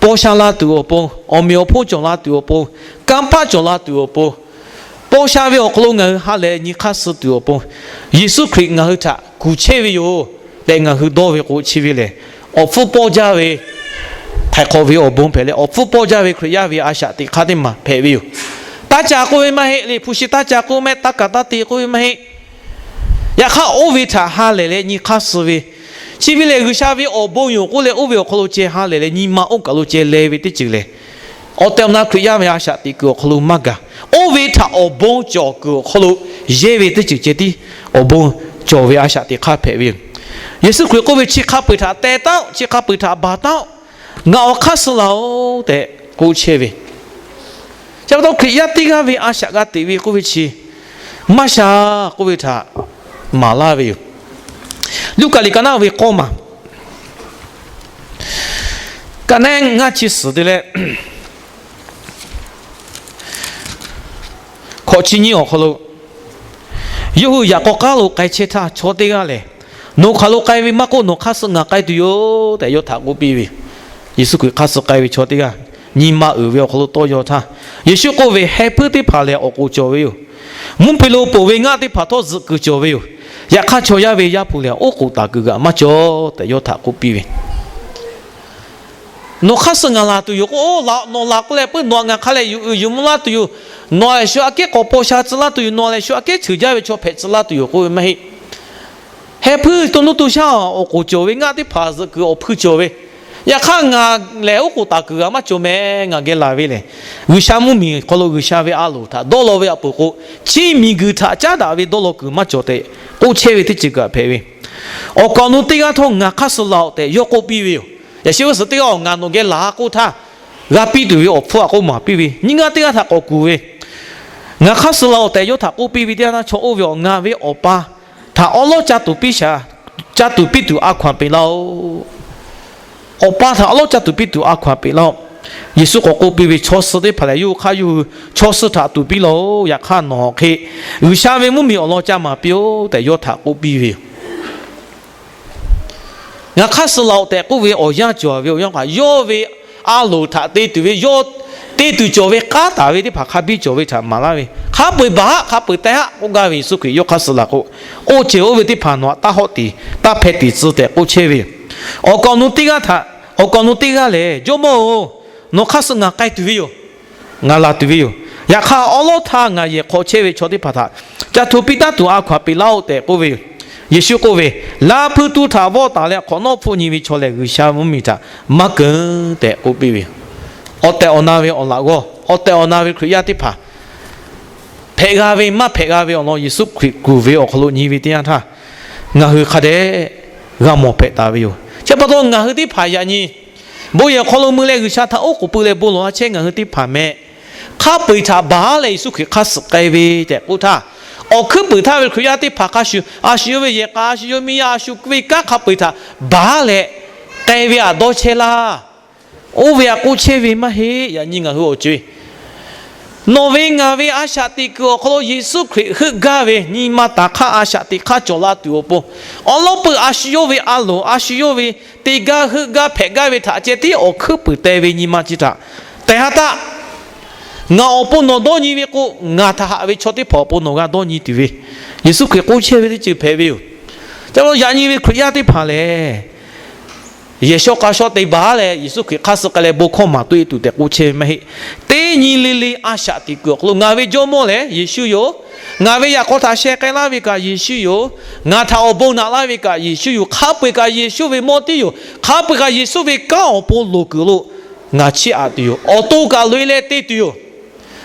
paw sha la tuˬ awˬ pon, awˬ meꞈ awˬ hponˇ cawˬ la tuˬ awˬ pon, kanˇ paˆ cawˬ la tuˬ awˬ pon, paw sha ve awˬ hk'aw lo ngaˬ hui ha lehˬ nyi hk'aˇ suh tuˬ awˬ pon, Yeˍsuˆ Hkriꞈ ngaˬ hui htaꞈ kuˬ chehˇ ve yoˬ tehꞈ ngaˬ hui dawˇ ve k'o, chi ve lehˬ awˬ hpfuhˇ pawˇ jaˇ ve, htaiˍ hk'awꞈ ve awˬ bon hpehꞈ leh awˬ hpfuhˇ pawˇ jaˇ ve Hkriꞈ yaˇ ve a shaꞈ teꞈ hk'aˇ teˇ maˬ hpehꞈ ve yoˬ. Taˇ ca k'oˆ ve maˇ heˆ le, hpu shi taˇ ca k'oˆ mehˆ, taˇ kaˍ taˇ te k'oˆ ve maˇ heˆ. Yaꞈ hk'aˇ, oˇ ve htaꞈ ha lehˬ leh nyi hk'aˇ suh ve, chi ve lehˬ G'uiˬsha ve awˬ bon yoˬ k'oˆ leh oˇ ve awˬ hk'aw lo ceh ha lehˬ leh nyi ma oˇ kaˬ lo ceh leh ve teˇ ceuˬ lehˬ, awˬ tehˬ awˬ na Hkriꞈ yaˇ ve a shaꞈ teꞈ kuiˬ awˬ hk'aw lo maˇ gaˬ. Oˇ ve htaꞈ awˬ bon cawˬ kuiˬ awˬ hk'aw lo yehˇ ve teˇ ceuˬ ceh tiˉ awˬ bon cawˬ ve a shaꞈ teꞈ hk'aˇ hpehꞈ ve yoˬ. Yeˍsuˆ Hkriꞈ k'oˆ ve, Chi hk'a peu-eˬ htaꞈ teh taˉ-oˆ, chi hk'a peu-eˬ htaꞈ baˬ taˉ-oˆ, ngaˬ awˬ hk'aˇ suh laˬ-oꞈ tehꞈ k'oˆ chehˇ ve. Chi pa taw Hkriꞈ yaˇ teˇ g'aˇ ve a shaꞈ g'a teꞈ ve k'oˆ ve chi maˇ sha k'oˆ ve htaꞈ maˍ laˇ ve yoˬ. Luˉkaꞈ liꞈ ka naˉ ve k'awˇ maˬ ka naˉ ngaˇ chi suhˍ te leh hkawꞈ chi nyiˇ awˬ hk'aw lo, yawˇ hui yaꞈ k'aw k'aˉ lo k'ai chehˇ htaˇ, chaw teˇ g'aˇ lehˬ, Nawˬ hk'aˬ lo k'ai ve maˇ k'oˆ, nawˬ hk'aˇ suh ngaˬ k'ai tuˬ yoˬ tehꞈ yawˇ htaꞈ k'oˆ piˇ ve. Yeˍsuˆ Hkriꞈ hk'aˇ suh k'ai ve chaw teˇ g'aˇ nyi ma uiˍ ve awˬ hk'aw lo tawˇ yaw htaˇ, Yeˍsuˆ k'oˆ ve, Heh hpuiˇ teˇ hpaˍ lehˬ awˬ k'oˍ cawˬ ve yoˬ. Mvuhˇ hpe lo poˬ ve ngaˆ teˇ hpaˍ htawˇ zuhꞈ kuiˬ cawˬ ve yoˬ. Yaꞈ hk'aˇ, chaw yaˇ ve Yaˇ hpu lehˬ oˉ k'oˍ taˍ kuiˬ g'aꞈ maˇ cawˬ tehꞈ yawˇ htaꞈ k'oˆ piˇ ve. Nawˬ hk'aˇ suh ngaˬ laˬ tuˬ yoˬ k'o, nawˬ laˬ k'oˆ leh puiˉ nawˬ htaꞈ ngaˬ hk'a leh yuˬ uiˍ yuˬ mvuh laˇ tuˬ yoˬ. Nawˬ lehˬ shu aꞈ kehˉ k'awꞈ paw sha tcuh laˇ tuˬ yoˬ. Nawˬ lehˬ shu aꞈ kehˉ cheuˬ jaˇ ve chaw hpehꞈ tcuh laˇ tuˬ yoˬ k'oˆ ve maˇ heˆ. Heh hpuiˇ to nuˇ to shaˉ awˬ k'oˍ cawˬ ve, ngaˆ teˇ hpaˍ zuhꞈ kuiˬ awˬ hpui cawˬ ve, yaꞈ hk'aˇ ngaˬ lehˬ oˉ k'oˍ taˍ kuiˬ g'aꞈ maˇ cawˬ mehˍ. Ngaˬ geh laˬ ve lehˬ, G'uiˬsha mvuhˇmiˬ hk'aw lo G'uiˬsha ve a loˍ htaꞈ dawˇ law ve aꞈ peuˬ k'o, chi miˬguiˬ htaꞈ caˉ daꞈ ve dawˇ law kuiˬ maˇ cawˬ tehꞈ k'oˆ chehˇ ve teˇ ceuˬ kaꞈ hpehꞈ ve. Awˬ kaˍ awˬ nu teˇ g'aˇ htawˇ ngaˬ hk'aˇ suh laˬ-oꞈ tehꞈ yawˇ k'oˆ piˇ ve yoˬ. Yaꞈ sheh g'uˇ suhˍ teˇ g'aˇ-oˬ, ngaˬ nawˬ geh laˬ k'oˆ htaˇ, g'a piˇ tuˬ ve awˬ hpfuhˇ aꞈ k'oˆ maˍ piˇ ve, nyiˇ g'aˇ teˇ g'aˇ htaꞈ k'awꞈ kuˬ ve, Ngaˬ hk'aˇ suh laˬ-oꞈ tehꞈ yawˇ htaꞈ k'oˆ piˇ ve teˇ yanˇ htaˇ, chaw oˇ ve awˬ, Ngaˬ ve Awˬ pa htaꞈ awˉ lawˉ caˇ tuˬ piˇ shaˍ, caˇ tuˬ piˇ tuˬ a hkaw-anˬ peꞈ laˇ-oˆ. Awˬ pa htaꞈ awˉ lawˉ caˇ tuˬ piˇ tuˬ a hkaw-anˬ peꞈ laˇ-oˆ. Yeˍsuˆ k'awꞈ k'oˆ piˇ ve, Chaw suh teˇ hpaˍ lehˬ, yawˇ hui hk'aˇ yawˇ hui chaw suh htaꞈ tuˍ piˇ laˇ-oˆ. Yaꞈ hk'aˇ, nawˬ hk'e G'uiˬsha ve mvuhˇmiˬ awˬ lawn ca maˍ piˇ-oˆ tehꞈ yawˇ htaꞈ k'oˆ piˇ ve yoˬ. Ngaˬ hk'aˇ suh laˬ-oꞈ tehꞈ k'oˆ ve awˬ yanˇ cawˬ ve awˬ yanˇ kaꞈ, yawˇ ve a loˍ htaꞈ te tuˬ ve yawˇ te tuˬ cawˬ ve k'aˉ taˍ ve teˇ hpaˍ hk'a biˇ cawˬ ve htaꞈ maˍ laˇ ve, hk'a peu-eˬ baˬ haˆ, hk'a peu-eˬ teh haˆ k'oˆ gaˇ ve Yeˍsuˆ Hkriꞈ yawˇ hk'aˇ suh laˬ k'o, oˇ ceuˬ oˇ ve teˇ hpaˍ nawˬ htaꞈ taˇ hawˆ tiˍ, taˇ hpeh tiˍ tcuh tehꞈ k'oˆ chehˇ ve yoˬ. Awˬ kaˍ awˬ nu teˇ g'aˇ htaꞈ, awˬ kaˍ awˬ nu teˇ g'aˇ lehˬ, Jawˇmawˇ-oˬ, nawˬ hk'aˇ suh ngaˬ k'ai tuˬ ve yoˬ. Ngaˬ laˬ tuˬ ve yoˬ. Yaꞈ hk'aˇ, awˉ lawˉ htaˇ ngaˬ yehˬ hk'aw chehˇ ve chaw teˇ hpaˍ htaꞈ ca hto piˇ taˉ tuˬ a hkaw-anˬ peꞈ laˇ-oˆ tehꞈ k'oˆ ve yoˬ. Yeˍsuˆ k'oˆ ve, Laˇ hpuiˇ tuˉ htaꞈ vawˆ taˍ leh hk'awꞈ nawˉ hpfuhˆ nyi ve chaw lehˬ, G'uiˬsha mvuhˇmiˬ htaꞈ maˇ keunˍ tehꞈ k'oˆ piˇ ve yoˬ. Awˬ tehˬ awˬ na ve awˬ laꞈ g'awˇ, awˬ tehˬ awˬ na ve Hkriꞈ yaˇ teˇ hpaˍ, hpehꞈ g'a ve maˇ hpehꞈ g'a ve awˬ lawn Yeˍsuˆ Hkriꞈ kuˬ ve awˬ hk'aw lo nyi ve teˇ yanˇ htaˇ, ngaˬ hui hk'a dehꞈ g'a mawˬ hpehꞈ taˍ ve yoˬ. Chi pa taw ngaˬ hui teˇ hpaˍ yaꞈ nyi bon yehˬ awˬ hk'aw lo mui leh G'uiˬsha htaꞈ oˉ k'oˍ pui leh bon lawˬ a chehˇ ngaˬ hui teˇ hpaˍ meh, hk'a peu-eˬ htaꞈ baˬ leh Yeˍsuˆ Hkriꞈ hk'aˇ suh k'ai ve tehꞈ k'oˆ htaˇ, awˬ hkuiˉ puiˍ htaˇ ve Hkriꞈ yaˇ teˇ hpaˍ hk'a shuˍ, a shu yawˇ ve yehˬ k'a, a shu yawˇ miˇ yaˇ, a shu ve kanˉ hk'a peu-eˬ htaꞈ baˬ leh k'ai ve htaꞈ dawˇ chehˇ laˇ. Oˇ ve htaꞈ k'oˆ chehˇ ve maˇ heˆ. Yaꞈ nyi ngaˬ hui awˬ co-e nawˬ ve ngaˬ ve a shaꞈ teꞈ kuiˬ awˬ hk'aw lo Yeˍsuˆ Hkriꞈ heuˆ gaˇ ve nyi ma taˍ hk'aˇ a shaꞈ teꞈ hk'aˇ cawˬ la tuˬ awˬ pon, awˉ lawˉ peuˬ a shu yawˇ ve a loˍ, a shu yawˇ ve te gaˇ heuˆ gaˇ hpehꞈ gaˇ ve htaꞈ ceh tiˉ awˬ hkuiˉ puiˍ teh ve nyi ma chi htaꞈ tehˬ ha taˆ. Ngaˬ awˬ pon nawˬ dawˇ nyi ve k'o, ngaˬ htaꞈ haꞈ ve chaw teˇ hpaˍ awˬ pon nawˬ g'a dawˇ nyi tuˬ ve, Yeˍsuˆ Hkriꞈ k'oˆ chehˇ ve teˇ ceuˬ hpehꞈ ve yoˬ. Ca lo yaꞈ nyi ve Hkriꞈ yaˇ teˇ hpaˍ lehˬ, yehˬ shawˉ k'a shawˉ te baˬ leh Yeˍsuˆ Hkriꞈ hk'aˇ suh k'ai leh bon hkawˇ maˍ toˆ e tuˬ tehꞈ k'oˆ chehˇ ve maˇ heˆ. Teˇ nyi le le a shaꞈ teꞈ kuiˬ awˬ hk'aw lo ngaˬ ve Jawˇmawˇ lehˬ Yeˍsuˆ yoˬ. Ngaˬ ve yaꞈ k'aw htaꞈ sheh k'ai laˇ ve kaꞈ Yeˍsuˆ yoˬ. Ngaˬ htaꞈ awˬ bon naꞈ laˇ ve kaꞈ Yeˍsuˆ yoˬ. Hk'a peu-eˬ kaꞈ Yeˍsuˆ ve mawˇ tiˉ yoˬ. Hk'a peu-eˬ kaꞈ Yeˍsuˆ ve kanˉ awˬ pon loˍ kuiˬ lo ngaˬ chiˇ aꞈ tuˬ yoˬ. Awˬ to kaꞈ loꞈ e leh te tuˬ yoˬ.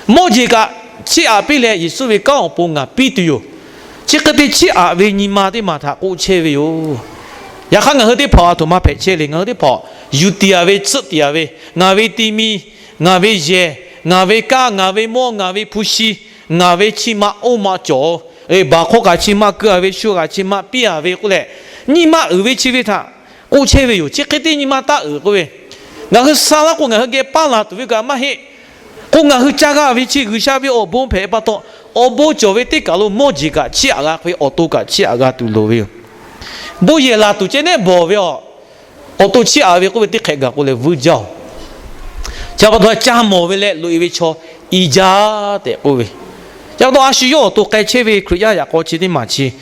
Mawˇ jeˬ kaꞈ chiˇ aꞈ piˇ leh Yeˍsuˆ ve kanˉ awˬ pon ngaˬ piˇ tuˬ yoˬ. Chi hk'e te chiˇ aꞈ ve nyi ma teˇ maˬ htaꞈ k'oˆ chehˇ ve yoˬ. Yaꞈ hk'aˇ ngaˬ hui teˇ hpaˍ a htoꞈ ma hpehꞈ chehˇ le. Ngaˬ hui teˇ hpaˍ yuˬ tiˍ aˍ ve, tsuhˆ tiˍ aˍ ve, ngaˬ ve ti mi, ngaˬ ve yehˬ, ngaˬ ve kaˇ, ngaˬ ve mawˇ, ngaˬ ve hpu shi, ngaˬ ve chi ma oˇ ma cawˬ, baˬ hk'oˆ kaꞈ chi ma keu aˍ ve, shu kaꞈ chi ma piˇ aˍ ve k'oˆ leh, nyi ma uiˍ ve chi ve htaꞈ k'oˆ chehˇ ve yoˬ. Chi hk'e te nyi ma taˇ uiˍ k'oˆ ve, ngaˬ hui sha laˇ k'o ngaˬ hui geh paˇ la tuˬ ve kaꞈ maˇ heˆ. K'o ngaˬ hui ca g'a ve chi G'uiˬsha ve awˬ bon hpehꞈ pa taw, awˬ bon cawˬ ve teˇ kaˬ lo mawˇ jeˬ kaꞈ chiˇ aꞈ g'a hk'e ve, awˬ to kaꞈ chiˇ aꞈ g'a tuˬ loˍ ve yoˬ. Bon yehˬ laˬ tuˬ ceh neˉ bawˬ ve a, awˬ to chiˇ aꞈ ve k'oˆ ve teˇ hk'ehꞈ gaˬ k'o leh vuiˇ jaˇ-oˬ. Chi pa taw ca mawˬ ve leh loꞈ e ve chaw i jaˇ tehꞈ k'oˆ ve. Chi pa taw a shu yawˇ awˬ to k'ai chehˇ ve Hkriꞈ yaˇ yaꞈ k'aw chi teˇ maˬ chi,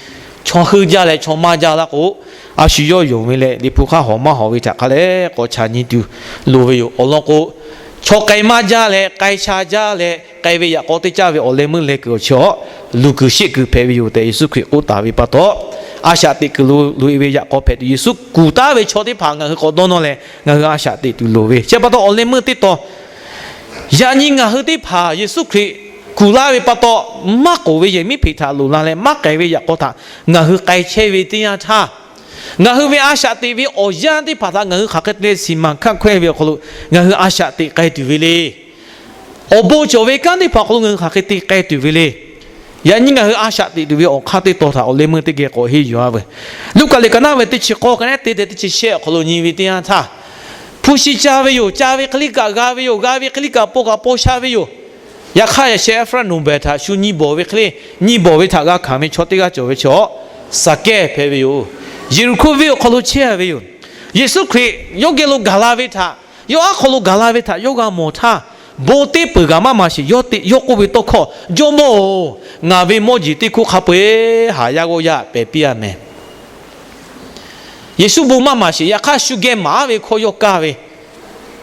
chaw heuˆ jaˇ leh chaw maˇ jaˇ laˇ k'o, a shu yawˇ yonˍ ve leh Liꞈ hpu hk'aˇ hawꞈ maˇ hawꞈ ve htaꞈ hk'a leh k'awꞈ chaꞈ nyi tuˬ loˍ ve yoˬ. Awˬ lawn k'o, chaw k'ai maˇ jaˇ leh k'ai sha jaˇ leh k'ai ve yaꞈ k'aw teˇ caˇ ve awˬ leh meuˇ leh kuiˬ awˬ chi awˬ, luˬ kuiˬ sheˆ kuiˬ hpehꞈ ve yoˬ tehꞈ Yeˍsuˆ Hkriꞈ k'oˆ taˍ ve pa taw, a shaꞈ teꞈ kuiˬ lo loꞈ e ve yaꞈ k'aw hpehꞈ tuˬ Yeˍsuˆ kuˬ taˉ ve chaw teˇ hpaˍ ngaˬ hui k'awꞈ dawˇ nawˇ leh ngaˬ hui a shaꞈ teꞈ tuˬ loˍ ve. Chi pa taw awˬ leh meuˇ teˇ taw yaꞈ nyi ngaˬ hui teˇ hpaˍ Yeˍsuˆ Hkriꞈ kuˬ laˇ ve pa taw, maˇ k'oˍ ve yehˬ miˉ hpeꞈ htaꞈ loˍ la leh maˇ k'ai ve yaꞈ k'aw htaꞈ ngaˬ hui k'ai chehˇ ve teˇ yanˇ htaˇ, ngaˬ hui ve a shaꞈ teꞈ ve awˬ yanˇ teˇ hpaˍ htaꞈ ngaˬ hui hk'aˬ hk'e te shiˍ maˬ hkanˇ hkawehˇ ve awˬ hk'aw lo ngaˬ hui a shaꞈ teꞈ k'ai tuˬ ve le. Awˬ bon cawˬ ve kanˉ teˇ hpaˍ awˬ hk'aw lo ngaˬ hui hk'aˬ hk'e te k'ai tuˬ ve le. Yaꞈ nyi ngaˬ hui a shaꞈ teꞈ tuˬ ve awˬ hk'aˇ teˇ taw htaꞈ awˬ leh meuˇ teˇ geh k'awꞈ henˇ yuˬ-a veuˬ. Luˉkaꞈ liꞈ ka naˉ ve teˇ chi k'awˇ ka naˉ te tehꞈ teˇ chi shehˆ awˬ hk'aw lo nyi ve teˇ yanˇ htaˇ, hpu shi ca ve yoˬ. Ca ve hk'e liˇ kaꞈ g'a ve yoˬ. G'a ve hk'e liˇ kaꞈ paw kaꞈ paw sha ve yoˬ. Yaꞈ hk'aˇ, yaꞈ sheh Eˇfraˆ noˍ behˬ htaꞈ shu nyi bawˬ ve hk'e le, nyi bawˬ ve htaꞈ g'a hkanˍ ve chaw teˇ g'aˇ cawˬ ve chaw, Saˍkehˇ hpehꞈ ve yoˬ. Yeˍriˆhkoˇ venˇ awˬ hk'aw lo chehˇ-a ve yoˬ. Yeˍsuˆ Hkriꞈ yawˇ geh lo gaˬ la ve htaꞈ, yawˇ aˉ hk'aw lo gaˬ la ve htaꞈ yawˇ g'a mawˬ htaˇ, bon teˇ peuˬ kaꞈ maˇ maˍ sheˍ. Yawˇ te, yawˇ k'oˆ ve tawˇ hkawˇ, Jawˇmawˇ-oˬ, ngaˬ ve mawˇ jeˬ teˇ hkoˇ hk'a peu-eˬ haˍ yaˇ g'awˇ yaˇ pehˬ piˇ-a mehˍ. Yeˍsuˆ bon maˇ maˍ sheˍ. Yaꞈ hk'aˇ, shu geh maˍ ve hkawˇ yawˇ kaˇ ve,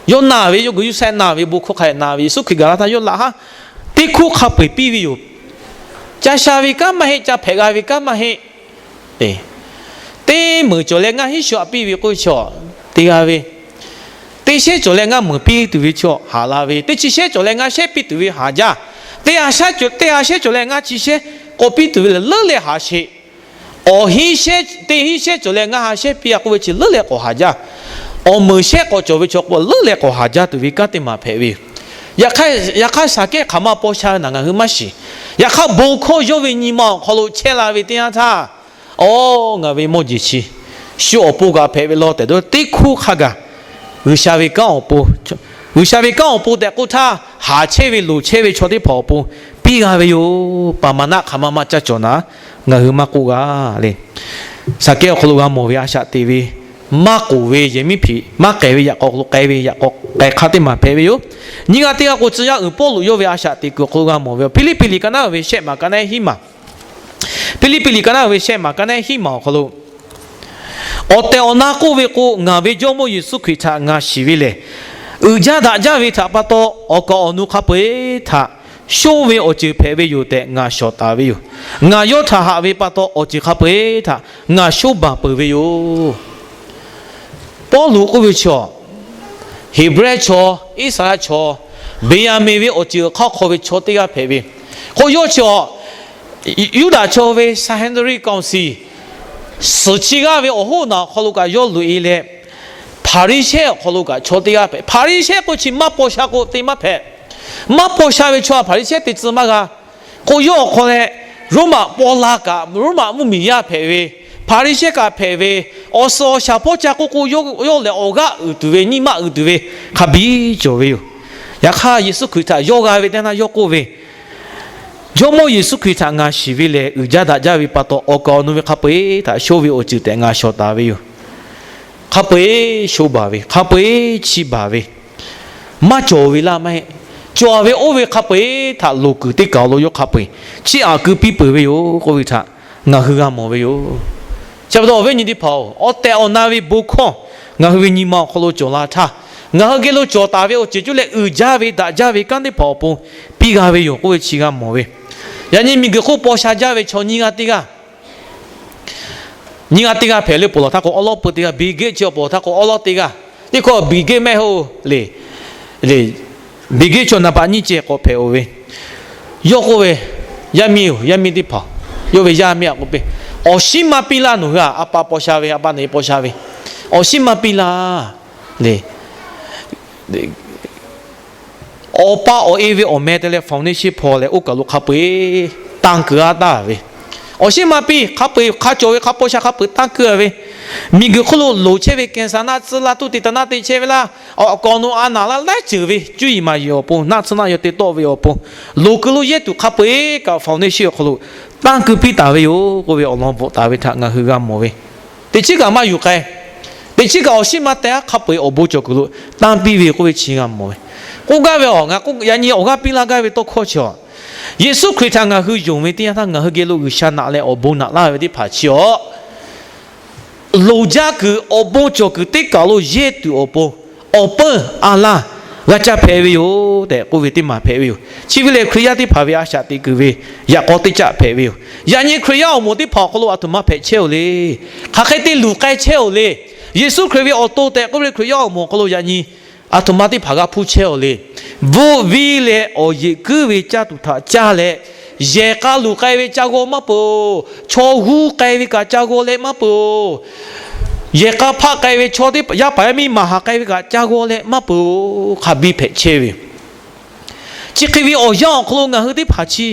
yawˇ na ve, yawˇ gu yuˇ saiˉ na ve, bon hkawˇ hk'a na ve, Yeˍsuˆ Hkriꞈ gaˬ la htaˇ yawˇ laꞈ haˉ teˇ hkoˇ hk'a peu-eˬ piˇ ve yoˬ. Ca sha ve kanˉ maˇ heˆ. Ca hpehꞈ g'a ve kanˉ maˇ heˆ. Teˇ meunˍ cawˬ leh ngaˇ hinˉ shu aꞈ piˇ ve k'oˆ ve chaw, teˇ g'aˇ ve. Teˇ shehˉ cawˬ leh ngaˇ meunˍ piˇ tuˬ ve chaw haˍ la ve. Teˇ chi shehˉ cawˬ leh ngaˇ shehˉ piˇ tuˬ ve haˍ jaˇ. Teˇ ha shehˉ cawˬ, teˇ ha shehˉ cawˬ leh ngaˇ chi shehˉ k'awꞈ piˇ tuˬ ve lehˬ, leuˉ leh haˍ sheˍ. Awˬ hinˉ shehˉ, teˇ hinˉ shehˉ cawˬ leh ngaˇ ha shehˉ piˇ-a k'oˆ ve chi leuˉ leh k'awꞈ haˍ jaˇ. Awˬ meunˍ shehˉ k'awꞈ cawˬ ve chaw k'o, leuˉ leh k'awꞈ haˍ jaˇ tuˬ ve kanˉ teˇ maˬ hpehꞈ ve yoˬ. Yaꞈ hk'aˇ, yaꞈ hk'aˇ, Saˍkehˇ hk'aˬ ma paw sha ve naˬ ngaˬ hui maˇ shiˍ. Yaꞈ hk'aˇ, bon hkawˇ yawˇ ve nyi ma awˬ hk'aw lo chehˇ la ve teˇ yanˇ htaˇ, Awˬ, ngaˬ ve mawˇ jeˬ chi shu awˬ pon kaꞈ hpehꞈ ve law tehꞈ, teˇ hkoˇ hk'a gaˬ G'uiˬsha ve kanˉ awˬ pon, G'uiˬsha ve kanˉ awˬ pon tehꞈ k'oˆ htaˇ, haˍ chehˇ ve loˍ chehˇ ve chaw teˇ hpaˍ awˬ pon piˇ g'a ve yoˬ. Paˍ maˍnaˆ hk'aˬ ma ma caˇ cawˬ naˍ, ngaˬ hui maˇ k'oˆ g'a le. Saˍkehˇ awˬ hk'aw lo g'a mawˬ ve a shaꞈ teꞈ ve maˇ k'oˍ ve yehˬ miˉ hpeꞈ maˇ k'ehˬ ve yaꞈ k'aw lo k'ai ve yaꞈ k'aw k'ai hk'a teˇ maˬ hpehꞈ ve yoˬ. Nyiˇ g'aˇ teˇ g'aˇ k'o, tcuh yaˇ uiˍ Pawˇluꞈ yawˇ ve a shaꞈ teꞈ kuiˬ awˬ hk'aw lo g'a mawˬ ve yoˬ. Hpiˇliˇpiˆ liꞈ ka naˉ uiˍ ve shehˆ maˬ ka naˉ hiˉ maˬ, Hpiˇliˇpiˆ liꞈ ka naˉ uiˍ ve shehˆ maˬ ka naˉ hiˉ maˬ awˬ hk'aw lo, awˬ tehˬ awˬ na k'oˆ ve k'o, ngaˬ ve Jawˇmawˇ Yeˍsuˆ Hkriꞈ htaꞈ ngaˬ shiˍ ve lehˬ, uiˍ jaˇ daꞈ jaˇ ve htaꞈ pa taw, awˬ kaˍ awˬ nu hk'a peu-eˬ htaꞈ shonˇ ve awˬ ceuˬ hpehꞈ ve yoˬ tehꞈ ngaˬ shawˍ taˍ ve yoˬ. Ngaˬ yawˇ htaꞈ haꞈ ve pa taw, awˬ ceuˬ hk'a peu-eˬ htaꞈ ngaˬ shonˇ baˬ peuˬ ve yoˬ. Pawˇluꞈ k'oˆ ve chaw, Heˍbrehˇ chaw, Iˉsaˍreˍlaˆ chaw, Beˍyaˍmenˍ ve awˬ ceuˬ awˬ hk'aˇ hk'aw ve chaw teˇ g'aˇ hpehꞈ ve. K'o yawˇ chi awˬ, Yuˇdaꞈ chaw ve Sanhedrin council, suhˍ chi g'aˇ ve awˬ hoˉ naˬ awˬ hk'aw lo kaꞈ yawˇ loꞈ-e leh, Hpaˍriˍsehˇ awˬ hk'aw lo kaꞈ chaw teˇ g'aˇ hpehꞈ. Hpaˍriˍsehˇ k'o chi maˇ paw sha k'o te maˇ hpehꞈ. Maˇ paw sha ve chaw Hpaˍriˍsehˇ te tcuh maˇ g'a. K'o yawˇ awˬ hk'aw leh, Roˉmaꞈ paw la kaꞈ Roˉmaꞈ mvuhˇmiˬ yaˇ hpehꞈ ve, Hpaˍriˍsehˇ kaꞈ hpehꞈ ve, awˬ suhˍ awˬ shaˍ hpawˇ ca k'oˆ k'o, yawˇ lehˬ awˬ g'aˇ uiˍ tuˬ ve, nyi ma uiˍ tuˬ ve hk'a biˇ cawˬ ve yoˬ. Yaꞈ hk'aˇ Yeˍsuˆ Hkriꞈ htaꞈ yawˇ g'a ve teˇ naˇ yawˇ k'oˆ ve, Jawˇmawˇ Yeˍsuˆ Hkriꞈ htaꞈ ngaˬ shiˍ ve lehˬ, uiˍ jaˇ daꞈ jaˇ ve pa taw, awˬ kaˍ awˬ nu ve hk'a peu-eˬ htaꞈ shonˇ ve awˬ ceuˬ tehꞈ ngaˬ shawˍ taˍ ve yoˬ. Hk'a peu-eˬ shonˇ baˬ ve, hk'a peu-eˬ chiˇ baˬ ve, maˇ cawˬ ve laˇ maˇ heˆ. Cawˬ ve oˇ ve hk'a peu-eˬ htaꞈ loˍ kuiˬ teˇ kaˬ lo yawˇ hk'a peu-eˬ chiˇ aꞈ keu piˇ peuˬ ve yoˬ k'oˆ ve htaꞈ ngaˬ hui g'a mawˬ ve yoˬ. Chi pa taw awˬ viˉ nyi teˇ hpaˍ-oˬ, awˬ tehˬ awˬ na ve bon hkawˇ ngaˬ hui ve nyi ma awˬ hk'aw lo cawˬ la htaˇ, ngaˬ hui geh lo cawˬ taˍ ve awˬ ceuˬ cuˇ leh uiˍ jaˇ ve daꞈ jaˇ ve kanˉ teˇ hpaˍ awˬ pon piˇ g'a ve yoˬ k'oˆ ve chi g'a mawˬ ve. Yaꞈ nyi miˬguiˬ hk'oˆ paw sha jaˇ ve chaw nyiˇ g'aˇ teˇ g'aˇ, nyiˇ g'aˇ teˇ g'aˇ hpehꞈ le. Pawˬ lawˬ htaˇ k'o awˉ lawˉ peu teˇ g'aˇ, Bill Gates chi awˬ pawˬ htaˇ k'o awˉ lawˉ teˇ g'aˇ. Teˇ hkawˇ Bill Gates mehˆ hoˇ le, le, Bill Gates chaw naˍ baꞈ nyiˇ ceh k'awꞈ hpehꞈ-oˬ ve. Yawˇ k'oˆ ve, Yaˇ miˇ-oˬ, yaˇ miˇ teˇ hpaˍ, yawˇ ve yaˇ miˇ aꞈ k'oˆ piˇ, awˬ shinˉ maˇ piˇ laˇ nawˬ hui-a. A pa paw sha ve, a pa neꞈ paw sha ve, awˬ shinˉ maˇ piˇ laˇ le. Awˬ pa awˬ e ve awˬ meh te leh foundation hpaw leh oˇ kaˬ lo hk'a peu-eˬ tanˇ keu-a taˍ ve. Awˬ shinˉ maˇ piˇ, hk'a peu-eˬ hk'a cawˬ ve hk'a paw sha hk'a peu-eˬ tanˇ keu-a ve. Miˬguiˬ hk'oˆ lo loˍ chehˇ ve cancer naˆ tsuhˇ laˇ, tuˇ te ta naˆ te chehˇ ve laˇ, awˬ kaˍ awˬ nu a naˍ laˇ laiˉ ceuˬ ve cuˇ yiˍ maˍ yiˍ awˬ pon, naˆ tsuhˇ naˆ yaw te tawˆ ve awˬ pon, loˍ kuiˬ lo yehˇ tuˬ hk'a peu-eˬ kaꞈ foundation awˬ hk'aw lo tanˇ keu piˇ taˍ ve yoˬ k'oˆ ve awˬ lawn bvuhꞈ taˍ ve htaꞈ ngaˬ hui g'a mawˬ ve. Teˇ chiˉ kaꞈ maˇ yuˬ k'ai. Teˇ chiˉ kaꞈ awˬ shinˉ maˇ teh-a, hk'a peu-eˬ awˬ bon cawˬ kuiˬ lo tanˇ piˇ ve k'oˆ ve chi g'a mawˬ ve. K'oˆ gaˇ ve, a, yaꞈ nyi awˬ g'aˇ piˇ laˇ gaˇ ve tawˇ hkawˇ chi a, Yeˍsuˆ Hkriꞈ htaꞈ ngaˬ hui yonˍ ve teˇ yanˇ htaˇ ngaˬ hui geh lo G'uiˬsha naꞈ leh awˬ bon naꞈ laˇ ve teˇ hpaˍ chi a, loˍ jaˇ kuiˬ awˬ bon cawˬ kuiˬ teˇ kaˬ lo yehˇ tuˬ awˬ pon awˬ peuˇ a laˇ g'a caˇ hpehꞈ ve yoˬ tehꞈ k'oˆ ve teˇ maˬ hpehꞈ ve yoˬ. Chi ve lehˬ Hkriꞈ yaˇ teˇ hpaˍ ve a shaꞈ teꞈ kuiˬ ve yaꞈ k'aw teˇ caˆ hpehꞈ ve yoˬ. Yaꞈ nyi Hkriꞈ yaˇ awˬ moˍ teˇ hpaˍ awˬ hk'aw lo aˬ htoꞈ ma hpehꞈ chehˇ-oˬ le. Hk'aˬ hk'e te luˬ k'ai chehˇ-oˬ le. Yeˍsuˆ Hkriꞈ ve awˬ to tehꞈ k'oˆ ve Hkriꞈ yaˇ awˬ moˍ awˬ hk'aw lo yaꞈ nyi aˬ htoꞈ ma teˇ hpaˍ g'a hpuˇ chehˇ-oˬ le. Bvuhˆ viˇ leh awˬ yeˬ kuiˉ ve caˇ tuˬ htaꞈ caˇ leh, yehˬ k'a luˬ k'ai ve ca g'aw maˇ peuˬ-oˬ. Chaw g'uˇ k'ai ve kaꞈ ca g'aw leh maˇ peuˬ-oˬ. Yehˬ k'a hpaˆ k'ai ve chaw teˇ yaˇ paˍ yaˇ miˇ maˍ haˍ k'ai ve kaꞈ ca g'aw leh maˇ peuˬ-oˬ. Hk'a biˇ hpehꞈ chehˇ ve yoˬ. Chi hk'e ve awˬ yanˇ awˬ hk'aw lo ngaˬ hui teˇ hpaˍ chi,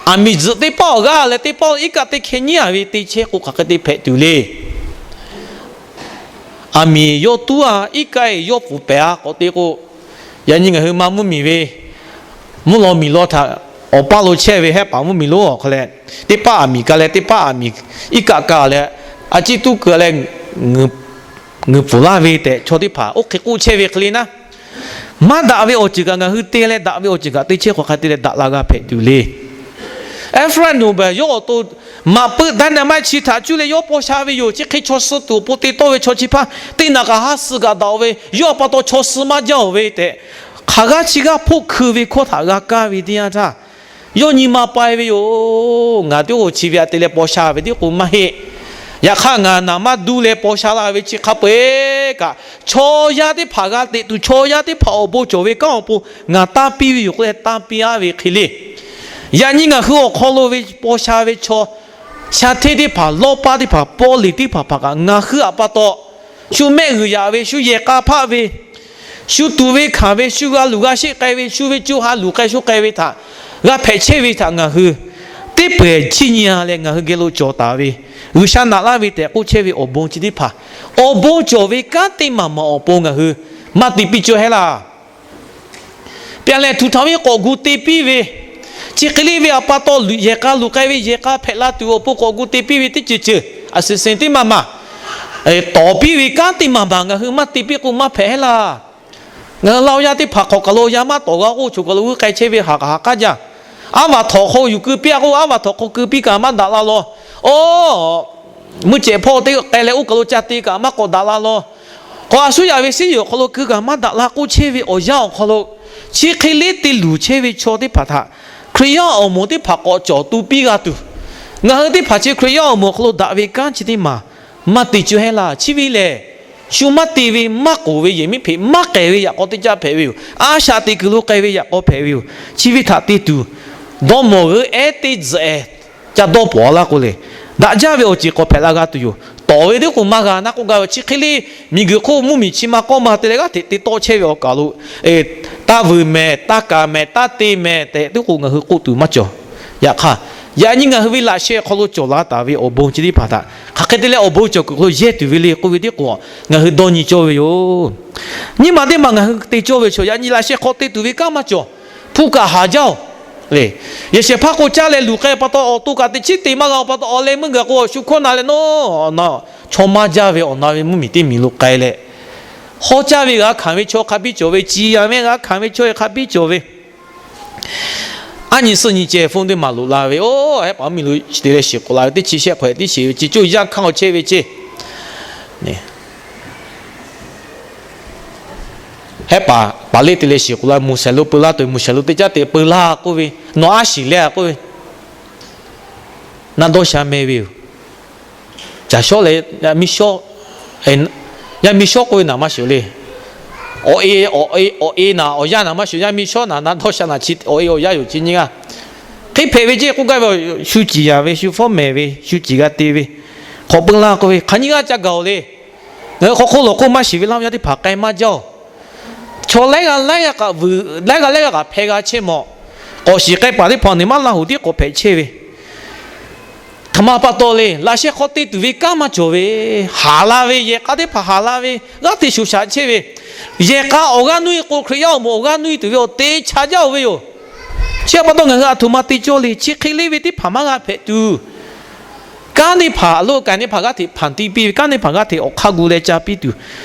aˬ miˍ tzuhꞈ teˇ paˆ awˬ g'aˇ leh teˇ paˆ iˉ kaˆ teˇ hkeh nyiˉ-a ve te chehˇ k'o, hk'aˬ hk'e te hpehꞈ tuˬ le. Aˬ miˍ yawˇ tuˉ-a, iˉ kaˆ-e yawˇ pfuhˍ pehˍ-a k'awꞈ te k'o, yaꞈ nyi ngaˬ hui ma mvuhˇmiˬ ve mvuhˇ law miˬ law htaꞈ awˬ paˇ lo chehˇ ve hehˉ paˍ mvuhˇmiˬ lonˉ awˬ hk'aw leh, teˇ paˆ aˬ miˍ ka leh teˇ paˆ aˬ miˍ iˉ kaˆ ka leh, a ciˉ tuˉ keu leh, ngeuˍ pfuhˍ laˇ ve tehꞈ chaw teˇ hpaˍ oˇ hk'e k'oˆ chehˇ ve hk'e le naˉ, maˇ daꞈ ve awˬ ceuˬ kaꞈ ngaˬ hui te leh, daꞈ ve awˬ ceuˬ kaꞈ te chehˇ hk'aˬ hk'e te leh daꞈ la g'a hpehꞈ tuˬ le. Efront Nobel yawˇ awˬ to maꞈ peuˆ dynamite chi htaꞈ cuˇ leh yawˇ paw sha ve yoˬ. Chi hk'e chaw suh tuˬ awˬ pon te tawˆ ve chaw chi hpaˇ teˇ naꞈ kaꞈ haˉ suh kaꞈ daꞈ-oˬ ve, yawˇ a pa taw chaw suh maˇ jaˇ-oˬ ve tehꞈ, hk'aˬ g'aˇ chi g'aˇ hpoˆ hkui ve hkawˇ htaꞈ g'a kaˇ ve teˇ yanˇ htaˇ, yawˇ nyi ma pai ve yoˬ. Ngaˬ teˇ g'aˇ chi ve aꞈ te leh paw sha ve teˇ k'o maˇ heˆ. Yaꞈ hk'aˇ ngaˬ naˍ maˇ duˇ leh paw sha la ve chi hk'a peu-eˬ kaꞈ, chaw yaˇ teˇ hpaˍ g'a teꞈ tuˬ, chaw yaˇ teˇ hpaˍ awˬ bon cawˬ ve kanˉ awˬ pon ngaˬ tanˇ piˇ ve yoˬ k'oˆ leh tanˇ piˇ-a ve hk'e le. Yaꞈ nyi ngaˬ hui awˬ hk'aw lo ve paw sha ve chaw, sha hteˇ teˇ hpaˍ, lawˇ paˇ teˇ hpaˍ, paw liˍ teˇ hpaˍ hpaˍ kaꞈ ngaˬ hui aꞈ pa taw, shu mehˆ g'uiˬ yaꞈ ve, shu yehˬ k'a hpaˆ ve, shu tuꞈ ve hkanˍ ve, shu g'a luˬ g'a sheˆ k'ai ve, shu ve co ha luˬ k'ai sho k'ai ve htaꞈ g'a hpehꞈ chehˇ ve htaꞈ ngaˬ hui teˇ pehˍ chiˇ nyi-a leh ngaˬ hui geh lo cawˬ taˍ ve, G'uiˬsha naꞈ laˇ ve tehꞈ k'oˆ chehˇ ve awˬ bon chi teˇ hpaˍ, awˬ bon cawˬ ve kanˉ teˇ maˬ maˬ awˬ pon ngaˬ hui maˇ te piˇ cawˇ heˆ laˇ. Pyaꞈ lehˬ htuꞈ htaꞈ ve k'awꞈ gu te piˇ ve, chi hk'e le ve aꞈ pa taw yehˬ k'a luˬ k'ai ve, yehˬ k'a hpehꞈ la tuˬ awˬ pon k'awꞈ gu te piˇ ve teˇ ceuˬ ceuˬ, aˬ suhˍ suhˍ teˇ maˬ maˬ, tawˍ piˇ ve kanˉ teˇ maˬ baˬ ngaˬ hui maˇ te piˇ k'o maˇ hpehꞈ heˆ laˇ. Ngaˬ hui Laˇ huˍ yaˇ teˇ hpaˍ hk'awꞈ kaˬ lo yaˇ maˇ tawˍ g'a k'o, choˬ kaˬ lo g'uˇ k'ai chehˇ ve haˍ kaꞈ haˍ k'aˉ jaˇ. Aˉ vaˬ htawnˍ hk'aw yuˬ keu piˇ-a k'o, aˉ vaˬ htawnˍ hk'aw keu piˇ kaꞈ maˇ daꞈ la law. Oˇ, mvuhˇ cehˬ hpawˇ teˇ k'ai leh oˇ kaˬ lo ca te kaꞈ maˇ k'awꞈ daꞈ la law. K'awꞈ a suˉ yaꞈ ve siˉ yoˬ hk'aw lo keu kaꞈ maˇ daꞈ la k'oˆ chehˇ ve awˬ yanˇ awˬ hk'aw lo, chi hk'e liˇ te luˬ chehˇ ve chaw teˇ hpaˍ htaꞈ Hkriꞈ yaˇ awˬ moˍ teˇ hpaˍ k'awꞈ cawˬ tu piˇ g'a tuˬ, ngaˬ hui teˇ hpaˍ chi Hkriꞈ yaˇ awˬ moˍ awˬ hk'aw lo daꞈ ve kanˉ chi teˇ maˬ maˇ te cawˇ heˆ laˇ. Chi ve lehˬ, shu maˇ te ve maˇ k'oˍ ve yehˬ miˉ hpeꞈ maˇ k'ehˬ ve yaꞈ k'aw teˇ caˆ hpehꞈ ve yoˬ. A shaꞈ teꞈ kuiˬ lo k'ai ve yaꞈ k'aw hpehꞈ ve yoˬ. Chi ve htaꞈ te tuˬ, dawˇ mawˬ g'euˆ ehˉ teˇ tzuhꞈ-e ca dawˇ pawˍ laˇ k'o lehˬ, daꞈ jaˇ ve awˬ ceˬ k'awꞈ hpehꞈ la g'a tuˬ yoˬ. Tawˍ ve teˇ k'oˍ maˇ g'a naˉ k'oˆ gaˇ ve, chi hk'e le miˬguiˬ hk'oˆ mvuhˇmiˬ chi ma k'awˇ ma te leh g'aˇ hteꞈ te tawˆ chehˇ ve awˬ kaˬ lo, taˇ vuiˬ mehˍ, taˇ kaˍ mehˍ, taˇ te mehˍ tehꞈ teˇ k'oˍ ngaˬ hui k'oˆ tuˬ maˇ cawˬ. Yaꞈ hk'aˇ, yaꞈ nyi ngaˬ hui ve laꞈ sheh hk'aw lo cawˬ la taˍ ve awˬ bon chi teˇ hpaˍ htaꞈ hk'aˬ hk'e te leh awˬ bon cawˬ kuiˬ hk'aw lo yehˇ tuˬ ve le k'oˆ ve teˇ k'oˍ ngaˬ hui dawˇ nyi cawˇ ve yoˬ. Nyiˇ maˬ teˇ maˬ ngaˬ hui te cawˇ ve chaw, yaꞈ nyi laꞈ sheh hk'aw te tuˬ ve kanˉ maˇ cawˬ. Hpu kaꞈ haˍ jaˇ-oˬ. Yehˬ shehˍ hpaˇ k'o caˇ leh luˬ k'ai pa taw, awˬ to kaꞈ teꞈ chiˉ te maˇ g'a pa taw, awˬ leh meuˇ gaˬ k'o, shu hkawˇ na leh nawˉ, chaw maˇ jaˇ ve awˬ na ve mvuhˇmiˬ teˇ miˬ lo k'ai leh, hawˉ caˇ ve g'a hkanˍ ve chaw hk'a biˇ cawˬ ve, ciˍ yanˍ ve g'a hkanˍ ve chaw hk'a biˇ cawˬ ve, aˉ nyi suhˆ nyi ceh hpfuhˇ teˇ maˬ loꞈ la ve, oˇ, hehˉ paˍ mvuhˇmiˬ lo te leh shiˍ k'oꞈ la ve teˇ chi shehˆ hk'awꞈ ehˉ teˇ shiˍ ve ce coˇ yaˇ hkanˇ awˬ chehˇ ve ce hehˉ paˍ paˍ leˆ te leh shiˍ k'oꞈ la, moˬ shehˍ lo peu laˇ tuˬ, moˬ shehˍ lo teˇ caˉ te peu laˇ k'oˆ ve, nawˬ aˉ shiˍ leh k'oˆ ve, naˆ dawˇ sha meh ve yoˬ. Caˬ shawˉ leh yaˇ miˇ shawˉ, yaˇ miˇ shawˉ k'oˆ ve naˍ maˇ shiˍ le. Awˬ e, awˬ e naˍ awˬ yaˇ naˍ maˇ shiˍ, yaˇ miˇ shawˉ naˍ, naˆ dawˇ sha naˍ chi awˬ e awˬ yaˇ yoˬ chi nyiˇ g'aˇ. Hk'e hpehꞈ ve ceˇ k'oˆ gaˇ ve, shu ciˍ yanˍ ve, shu hpawˇ mehˍ ve, shu ciˍ g'a te ve, hk'awꞈ peu laˇ k'oˆ ve, hk'aˬ nyiˇ g'aˇ ca gaˬ-oˬ le. Ngaˬ hui hk'aw hk'oˆ lawˬ hk'oˆ maˇ shiˍ ve Laˇ huˍ yaˇ teˇ hpaˍ k'ai maˇ jaˇ-oˬ. Chaw laiˉ g'aˇ laiˉ g'aˇ kaꞈ vuiˬ, laiˉ g'aˇ laiˉ g'aˇ kaꞈ hpeh g'a chehˇ mawˬ. K'awꞈ shiˍ k'ai paˍ teˇ hpaˍ neˬ maˇ Laˇ huˍ tiˉ k'awꞈ hpehꞈ chehˇ ve, hk'aˬ ma pa taw le, laꞈ sheh hk'aw te tuˬ ve kanˉ maˇ cawˬ ve, haˍ la ve, yehˬ k'a teˇ hpaˍ haˍ la ve, g'aˇ hteꞈ shoˍ shaꞈ chehˇ ve, yehˬ k'a awˬ g'aˇ nuˇ e k'o, Hkriꞈ yaˇ awˬ moˍ awˬ g'aˇ nuˇ e tuˬ ve awˬ te cha jaˇ-oˬ ve yoˬ. Chi pa taw ngaˬ hui aˬ htoꞈ ma te cawˇ le, chi hk'e le ve teˇ hpaˍ maˇ g'a hpehꞈ tuˬ, kanˉ teˇ hpaˍ lo kaꞈ teˇ hpaˍ g'aˇ hteꞈ hpanˍ tiˇ piˇ ve, kanˉ teˇ hpaˍ g'aˇ hteꞈ awˬ hk'aˇ gu leh ca piˇ tuˬ,